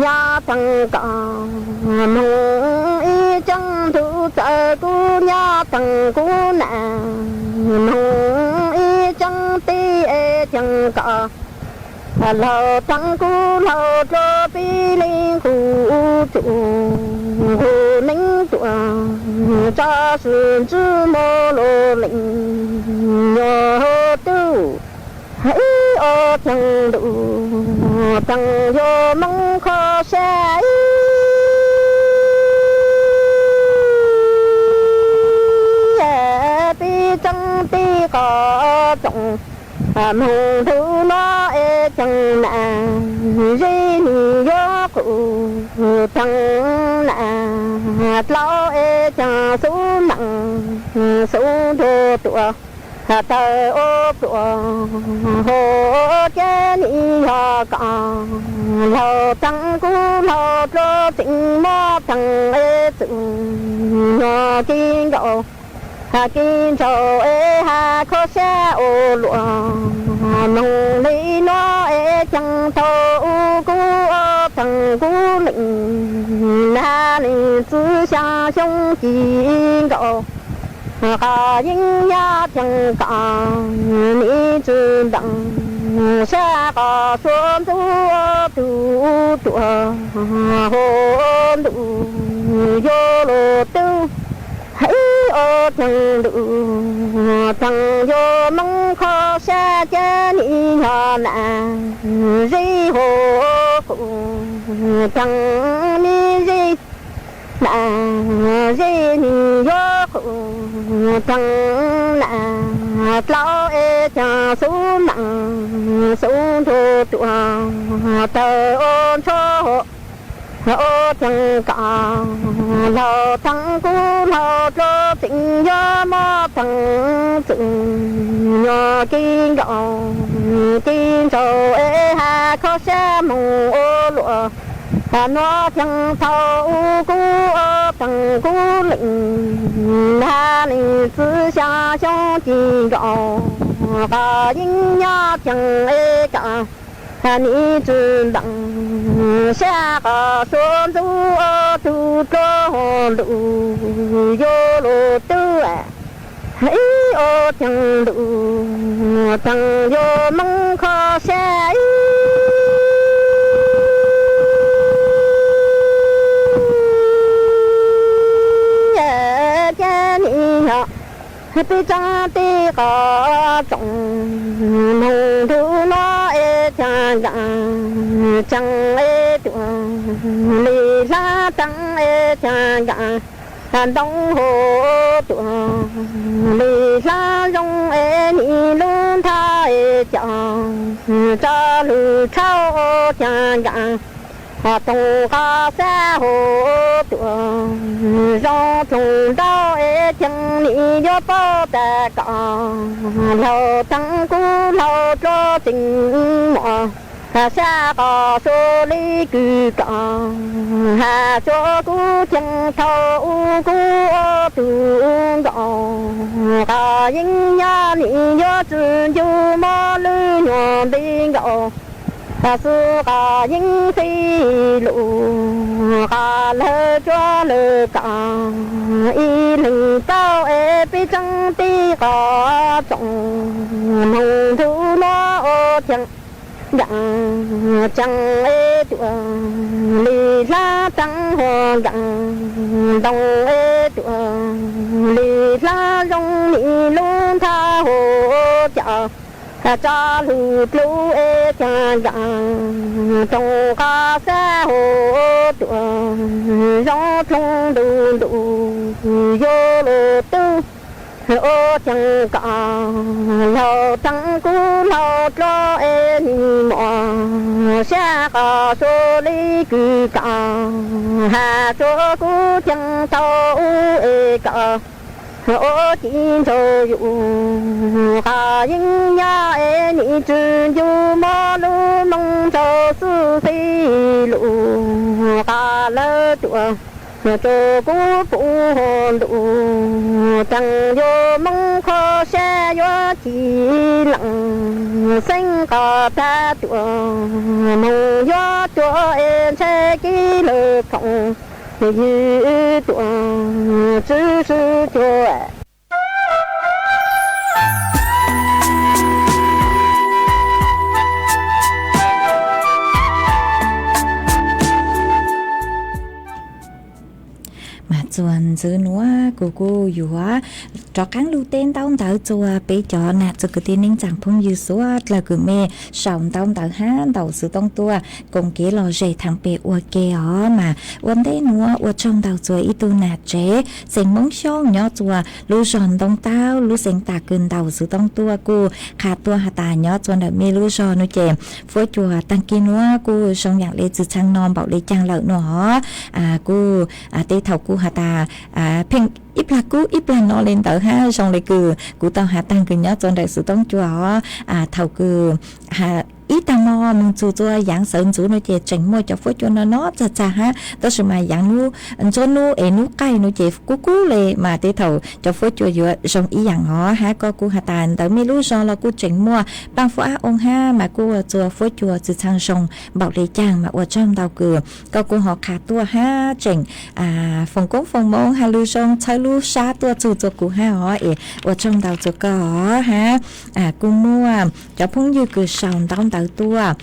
nyab thaaj koom, moog ib tseeb ntug txawm kuv nyab thaaj kuv nam, moog ib tseeb teb es thaaj koom, laug thaaj kuv laug rua peb leej kuv tsuj, kuv neeb tsuj, tsav sib ntsib moog luag leej nyuas tub, ib ob thaaj ntuj thaaj yuav Moob Khua Sab peb tseeb teb qhov tsoom, moog ntug nuav es thaaj nam, zeb nim yuav qus thaaj nam, dlau es thaaj xub meem, xub nrug tuaj, tawg ua pluas, hua cab nim yog koom, laug thaaj kuv laug rua tseem mob thaaj es txwm nyuas kev nkaus, kev ntsauv es has kho sab ua luam, moog le nuav es thaaj thaum u kuv ob thaaj kuv leej, nag leej txwv xyaa xyoo ci nkaus, qhov yeeb nyab thaaj koom nim tsi ntees, sab qhov suav ntxuv tug tuaj, hua ntuj yuav luag tub, ib ob thaaj ntuj thaaj yuav Moob Khua Sab cab nim yog nam, zeb hua qus thaaj nim zeb, nam zeb nim yuav qus thaaj nam, dlau es thaaj xub meem, xub nrug tuaj, tawg ua ntsho hua, ob thaaj koom, laug thaaj kuv laug rua tseem yuav mob thaaj txwm nyuas kev nkaus, kev ntsauv es has kho sab moog ua luam, Nuav theej thaum ub kuv teeg kuv leej, hab leej txiv xyaa xyoo ci nkaus, qhov yeej nyob theej es kam nim tsi ntees, sab qhov suav ntxub tug dluab ntuj yuav luag tub ib ua theej ntuj, theej yuav moog kho sab ib thiab nim yog peb tseeb teb qhov tsoom moog ntuj nuav es theej nkaam tseeb es tuam li hlab teeb es theej nkaam ntoo hauv tuam li hlab zoo es nim lub nthab es cov tso lug tshauv theej nkaam toog qhov xab hauv tuam zoo dloog ntau es theej nim yuav paub tas kom laug teeb kuv laug dluab tseem muaj sab qhov suav li kws kom has tsuav kuv theej thaum ub kuv ua tug nkaus, qhov yeej nyob nim yuav tsi ncu muab lub nyuag npe nkaus, xwb qhov yeej fij lug qhov lawv tsuav lawv kom ib leeg paub es peb tseeb teb qhov tsoom moog ntuj nuav es theej nkaam tseeb es tuam li hlab teeb hauv nkaam ntoo es tuam li hlab zoo nim lub nthab hauv cov tso lug dlub es theej nkaam toog qhov xab hauv tuam zoo dloog ntuj ntuj yuav luag tub ua theej kom laug teeb kuv laug dluab es nim muaj sab qhov suav li kws kom has tsuav kuv theej thaum ub es kom ua ci nraug yus, qhov yeej nyob es nim tsi ncu muab lub moog nraug xwb fij lug qhov lawv tuam tsuav kuv pum ntuj teej yuav moog kho sab yuav ci leej xeeb qhov tag tuam moog yuav cuag es ntshai kev lawv khoom ywg tuam tsi swb cuag Mas txuas ntxiv nuav kuv kuj yuav rov qaab lug teb ntaub ntawv txuas peb cov nam txiv kwv tij neej tsaa phooj ywg suav dlawg kws mej sau ntaub ntawv hab ntaus xov tooj tuaj koom kev lom zem thaam pem ua ke os. Mas ua ntej nuav ua tsaug ntau txuas ib tug nam tsev xeem Moob Xyooj nyob txuas lub zog Ntoo Taub lub xeev Tam kws ntaus xov tooj tuaj kuj qha tuaj has tas nyob txuas ntawm mej lub zog nuav ces fuab cua taag kis nuav kuj zoo yaam le txwm txheej no npaum le caag lawm nuav os. Kuj tej thaum kuj has tas pheej ib plag kub ib plag no le ntawd hab zoo le kws kuv tau has taag kws nyob txuas ntawm xov tooj cua os, thaum kws ib taag mo moog txug txuas yaav sawv ntxuv nuav ces tseem muaj cov fuab cua no no txag txag hab, tab sis mas yaav ntsuab nub es nub qaij nuav ces kub kub le mas tej thaum cov fuab cua yuav zoo ib yaam os. Hab koj kuj has tas ntawm mej lub zog los kuj tseem muaj paaj fuab ab oo hab mas kuj ua txuas fuab cua txwm txheej zoo npaum le caag mas ua tsaug ntau kws koj kuj ho qha tuaj hab tseem foom koob foom moov has lug zoo txhawb lub sab tuaj txug txuas kuv hab os. Es ua tsaug ntau txuas koj os hab. Kuj muaj cov phooj ywg kws sau ntaub ntawv tuaj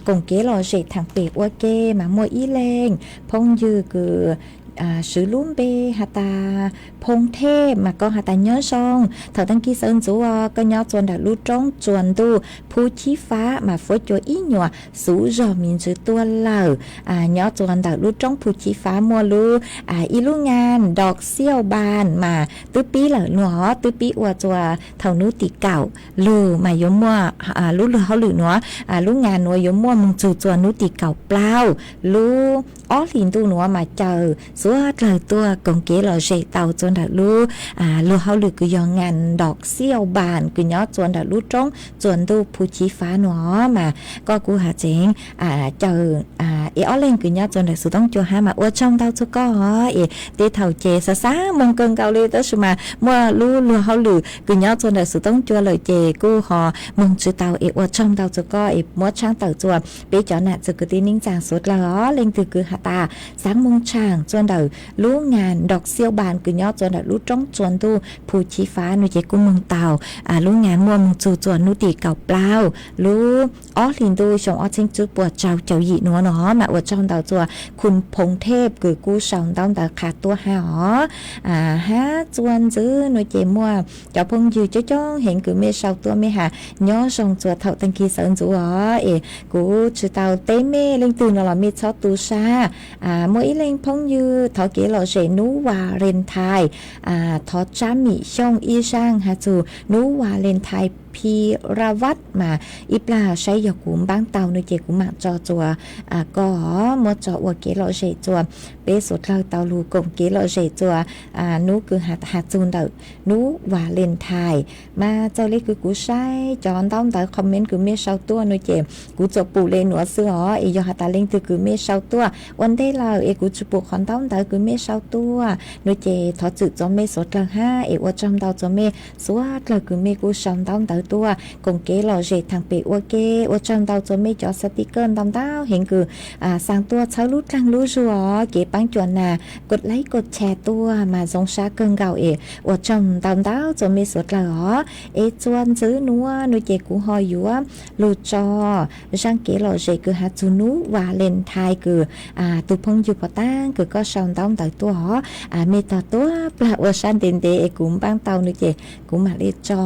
koom kev lom zem thaam pem ua ke mas muaj ib leeg phooj ywg kws swv lub npe has tas Phoo Thej mas koj has tas nyob zoo, thaum taag kis sawv ntxuv os koj nyob txuas ntawm lub roob tsuas ntuj Phu Chib Fab mas fuab cua ib nyuas xuv zog miv ntsws tuaj lawm. Nyob txuas ntawm lub roob Phu Chib Fab muaj lub ib lub ngaa Nrov Xiauj Npas mas twb pib lawm nuav os, twb pib ua txuas thaum nub tim kaum lug mas yuav muaj lub lug hauj lwm nuav, lub ngaa nuav yuav muaj moog txug txuas nub tim kaum plaub lub ob hlis ntuj nuav mas caw tuaj dlawg tuaj koom kev lom zem tau txua ntawm lub luag hauj lwm kws yog ngas ntom xiaj npas kws nyob txua ntawm lub roob txua ntuj Phu Chiv Fav no mas koj kuj has tseev caw ib ob leeg kws nyob txua ntawm Xov Tooj Cua hab mas ua tsaug ntau txua koj os. Es tej thaum ces xav xav moog kawg nkaus li tab sis mas muaj lub luag hauj lwm kws nyob txua ntawm Xov Tooj Cua lawm ces kuj ho moog tsi tau es ua tsaug ntau txua koj es muab tshaab tawm txua peb cov nam txiv kwv tij neej tsaa suav dlawg os. Leej twg kws has tas xaav moog tshaam txua ntawm lub ngas ntom xiaj npas kws nyob txua ntawm lub roob txua ntuj Phu Chiv Fav no ces kuj moog tau. Lub ngas muaj moog txug txua nub tim kaum plaub lub ob hlis ntuj xyoo ob txheeb tswb puas rau caum yim nuav no mas ua tsaug ntau txua Khun Phoov Thej kws kuj sau ntaub ntawv qha tuaj hab os. Hab txua ntxiv no ces muaj cov phooj ywg coob coob heev kws mej sau tuaj mej has nyob zoo txua thaum taag kis sawv ntxuv os es kuv tsi tau teb mej leej twg no los mej txhob tu sab. Muaj ib leej phooj ywg thov kev lom zem nub Valentine, thov Tsab Mim Xyooj ib zaaj has txug nub Valentine Phi Ra Vaj mas ib plag saib yog kuv npaab tau no ces kuv maam tso txua koj muab tso ua kev lom zem txua peb suav dlawg tau lug koom kev lom zem txua nub kws has txug ntawm nub Valentine. Mas txawm le kws kuv saib cov ntaub ntawv comment kws mej sau tuaj no ces kuv tsuas pum le nuav xwb os es yog has tas leej twg kws mej sau tuaj ua ntej lawm es kuv tsi pum qhov ntaub ntawv kws mej sau tuaj no ces thov txwm txua mej suav dlawg hab es ua tsaug ntau txua mej suav dlawg kws mej kuj sau ntaub ntawv tuaj koom kev lom zem thaam pem ua ke. Ua tsaug ntau txua mej cov xav ti kawj ntau ntau heev kws xaa tuaj txhawb lub dlaag lub zug os, kev paab cuam nas kod laib kod chais tuaj mas zoo sab kawg nkaus es ua tsaug ntau ntau txua mej suav dlawg os. Es txua ntxiv nuav no ces kuv ho yuav lug tso zaaj kev lom zem kws has txug nub Valentine kws tug phooj ywg pov taab kws koj sau ntaub ntawv tuaj os. Mej tog tuab plag ua sab ntev ntev es kuv npaab tau no ces kuv maam le tso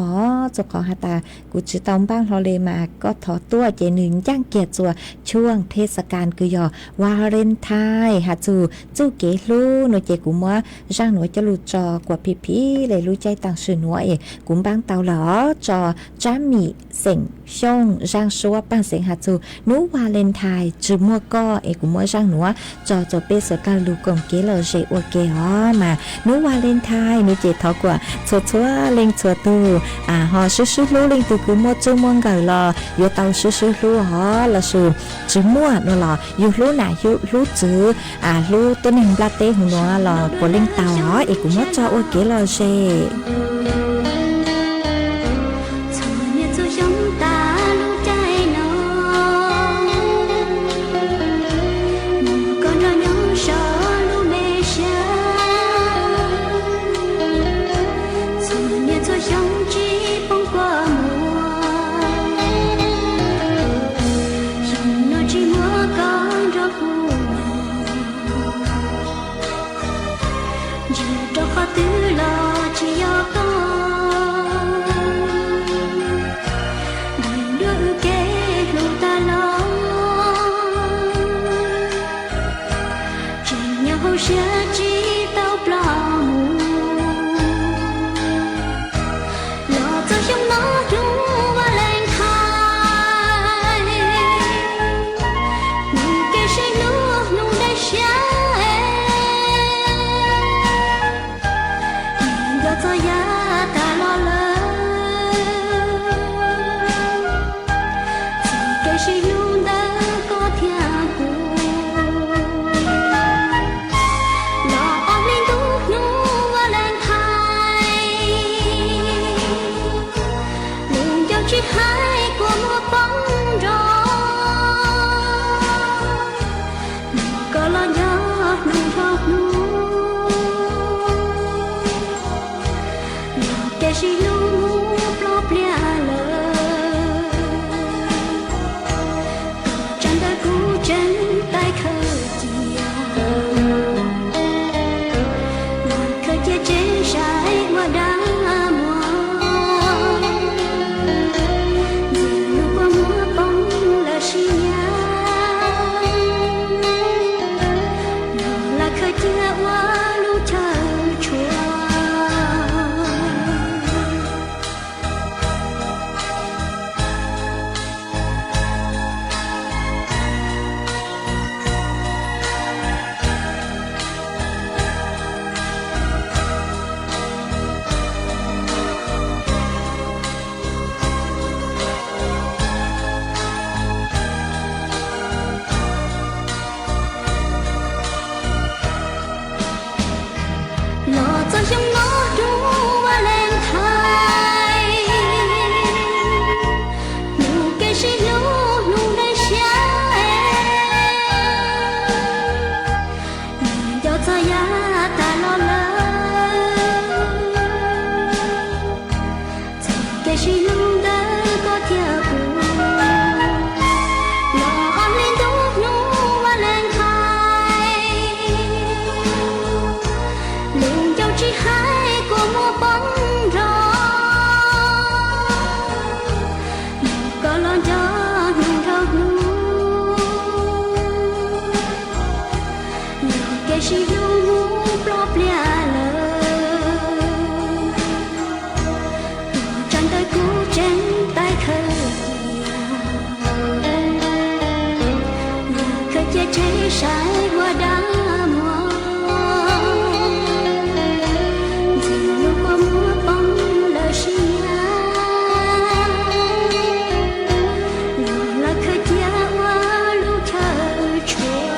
txug qhov has tas kuv tsi tau npaaj hlo le mas koj thov tuaj ces nwg ncaaj kiag txua chuaj thej xa kas kws yog Valentine has txug txuj kev hlub no ces kuv muab zaaj nuav coj lug tso kuas phim phim le lub caij taam sim nuav es kuv npaab tau lawm os. Tso Tsab Mim Xeem Xyooj zaaj suab paaj xeev has txug nub Valentine tsi muaj koj es kuv muab zaaj nuav tso txua peb suav dlawg lug koom kev lom zem ua ke os. Mas nub Valentine no ces thov kuas txhua txhua leej txhua tug ho swb swb hlub, leej twg kws muaj txuj muaj nkawm los yuav tau swb swb hlub os, lossis tsi muaj no los yug hlub nam hlub txwv, hlub tuab neeg nplaj teb huv nuav los puav leej tau os. Es kuv muab tso ua kev lom zem. Txhua niaj txhua xyoo tas lub caij no, mus koj nrog nyob saum lub me sab. Txhua niaj txhua xyoo tsis poob kua muag, xyoo no tsis muaj koj nrog kuv, ntsia rau qhov twg los tsis yog koj. Dua wb kev hlub tas los, tseem nyob hauv siab tsis tau ploj mus. Los txog xyoo no hnub Valentine, hnub kev sib hlub hnub daim siab, nco txog yav tas los lawm. Txoj kev sib hlub ntawm koj thiab kuv, los ob hli ntuj hnub Valentine, lub ncauj tsis hais kua muag poob nroo. Koj los nco hnub dhau hnub, los kev sib hlub mus ploj pliag lawm. Ces tsheb saib ua dab muag, ntxim hlub kua muag poob lawm sib nyiag, los lawv khaws cia ua lub chaw tshuav.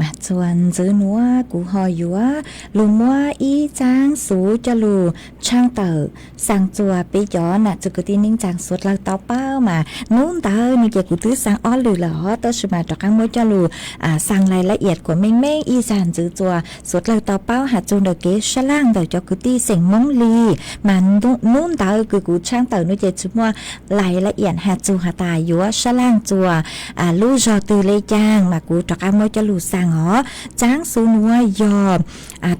Mas txuas ntxiv nuav kuv ho yuav lug muab ib txaab xuv coj lug tshaaj tawm xaa txuas peb cov nam txiv kwv tij neej tsaa suav dlawg tau paub. Mas nub ntawd no ces kuv twb xaa ob lwm lawm hov, tab sis mas rov qaab muab coj lug xaa lais lab iam kuas meej meej ib zag ntxiv txuas suav dlawg tau paub has txug ntawm kev sab laaj ntawm cov kwv tij xeem Moob Lis. Mas nub ntawd kws kuv tshaaj tawm no ces tsi muaj lais lab iam has txug has tas yuav sab laaj txuas lub zog twg le caag, mas kuv rov qaab muab coj lug xaa hov. Txaab xuv nuav yog,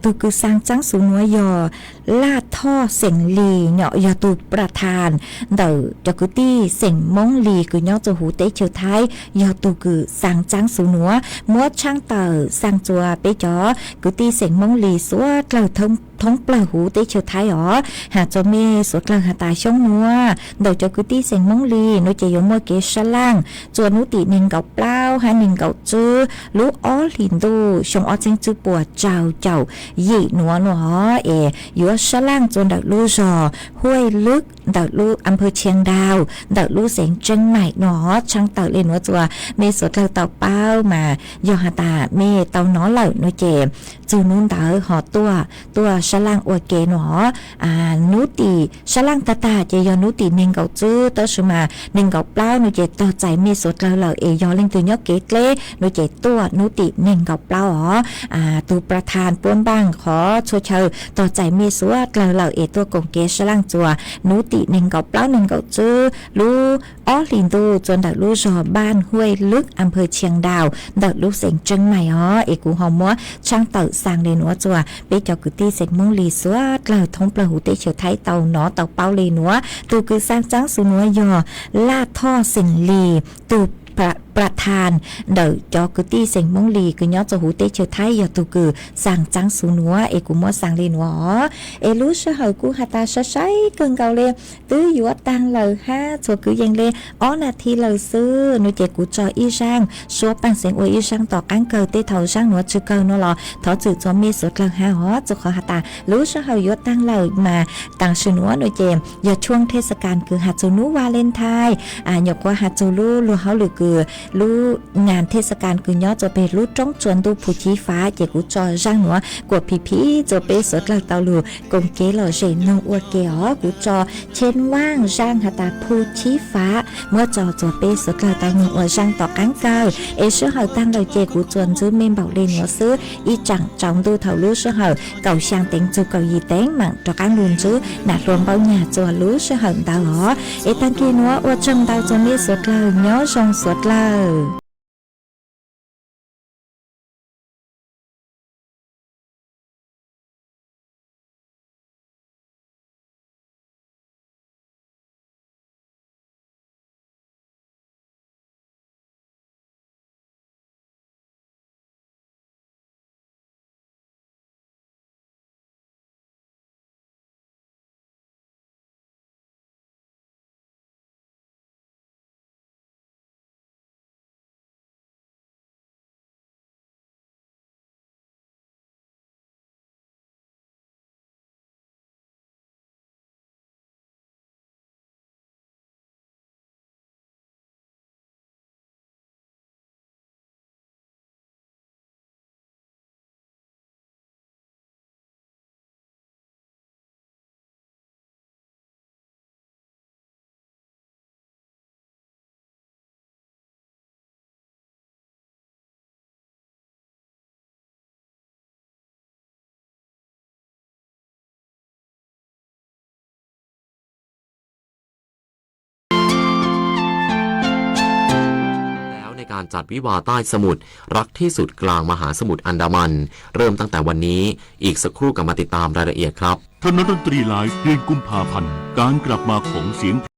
tug kws xaa txaab xuv nuav yog Laj Thoj xeem Lis, nws yog tug pra tha ntawm cov kwv tij xeem Moob Lis kws nyob rua huv teb chaws Thaib, yog tug kws xaa txaab xuv nuav muab tshaaj tawm xaa txuas peb cov kwv tij xeem Moob Lis suav dlawg thoob plawg huv teb chaws Thaib os. Has txuas mej suav dlawg has tas xyoo nuav ntawm cov kwv tij xeem Moob Lis no ces yuav muaj kev sab laaj txuas nub tim neeg nkaum plaub hab neeg nkaum tswb lub ob hlis ntuj xyoo ob txheeb tswb puas rau caum yim nuav no hov, es yuav sab laaj txuas ntawm lub zog Huaj Lwb ntawm lub a phawv Tshiab Nrau ntawm lub xeev Tseeb Maim no hov. Tshaaj tawm le nuav txuas mej suav dlawg tau paub, mas yog has tas mej tau nov lawm no ces txug nub ntawd ho tuaj, tuaj sab laaj ua ke no hov. Nub tim sab laaj tag tag ces yog nub tim neeg nkaum tswb, tab sis mas neeg nkaum plaub no ces tog txais mej suav dlawg lawm, es yog leej twg nyob kev dleb no ces tuaj nub tim neeg nkaum plaub os. Tug pra tha puab npaaj qhov txhua chaw tog txais mej suav dlawg lawm es tuaj koom kev sab laaj txuas nub tim neeg nkaum plaub neeg nkaum tswb lub ob hlis ntuj txuas ntawm lub zog Npaaj Huaj Lwb a phawv Tshiab Nrau ntawm lub xeev Tseeb Maim os. Es kuv ho muab tshaaj tawm xaa le nuav txuas peb cov kwv tij xeem Moob Lis suav dlawg thoob plawg huv teb chaws Thaib tau nov tau paub le nuav. Tug kws xaa txaab xuv nuav yog Laj Thoj xeem Lis, tug pra tha ntawm cov kwv tij xeem Moob Lis kws nyob rua huv teb chaws Thaib yog tug kws xaa txaab xuv nuav, es kuv muab xaa le nuav os. Es lub sij hawm kuj has tas sai sai kawg nkaus le, twb yuav taag lawm hab txhua kwv yees le ob nas this lawm xwb no ces kuv tso ib zaaj suab paaj xeev ua ib zaaj tom qaab kawg, tej thaum zaaj nuav tsw kawg no los thov txim txuas mej suav dlawg hab os. Txug qhov has tas lub sij hawm yuav taag lawm mas tam sim nuav no ces yog tshuaj thej xa kas kws has txug nub Valentine, nyuam qhuav has txug lub luag hauj lwm kws lub nas thej xa kas kws nyob rua peg lub roob tsua ntuj Phu Chib Fav, ces kuv tso zaaj nuav kuas phim phim txuas peb suav dlawg tau lug koom kev lom zem noog ua ke os. Kuv tso Cheeb Vaaj zaaj has tas Phu Chib Fav muab tso txuas peb suav dlawg tau noog ua zaaj tom qaab kawg. Es sij hawm taag lawm ces kuv txuas ntsib mej npaum le nuav xwb, ib tsaam tsaus ntuj thaum lub sij hawm kaum xyaa teev txug kaum yim teev mam rov qaab lug ntsib nam hluas Npaub Nyag txuas lub sij hawm ntawd os. Es taag kis nuav ua tsaug ntau txuas mej suav dlawg, nyob zoo suav dlawg.แล้วในการจัดวิวาห์ใต้สมุทร รักที่สุดกลางมหาสมุทรอันดามัน เริ่มตั้งแต่วันนี้ อีกสักครู่กลับมาติดตามรายละเอียดครับ เท่านั้นดนตรีไลฟ์เดือนกุมภาพันธ์ การกลับมาของเสียง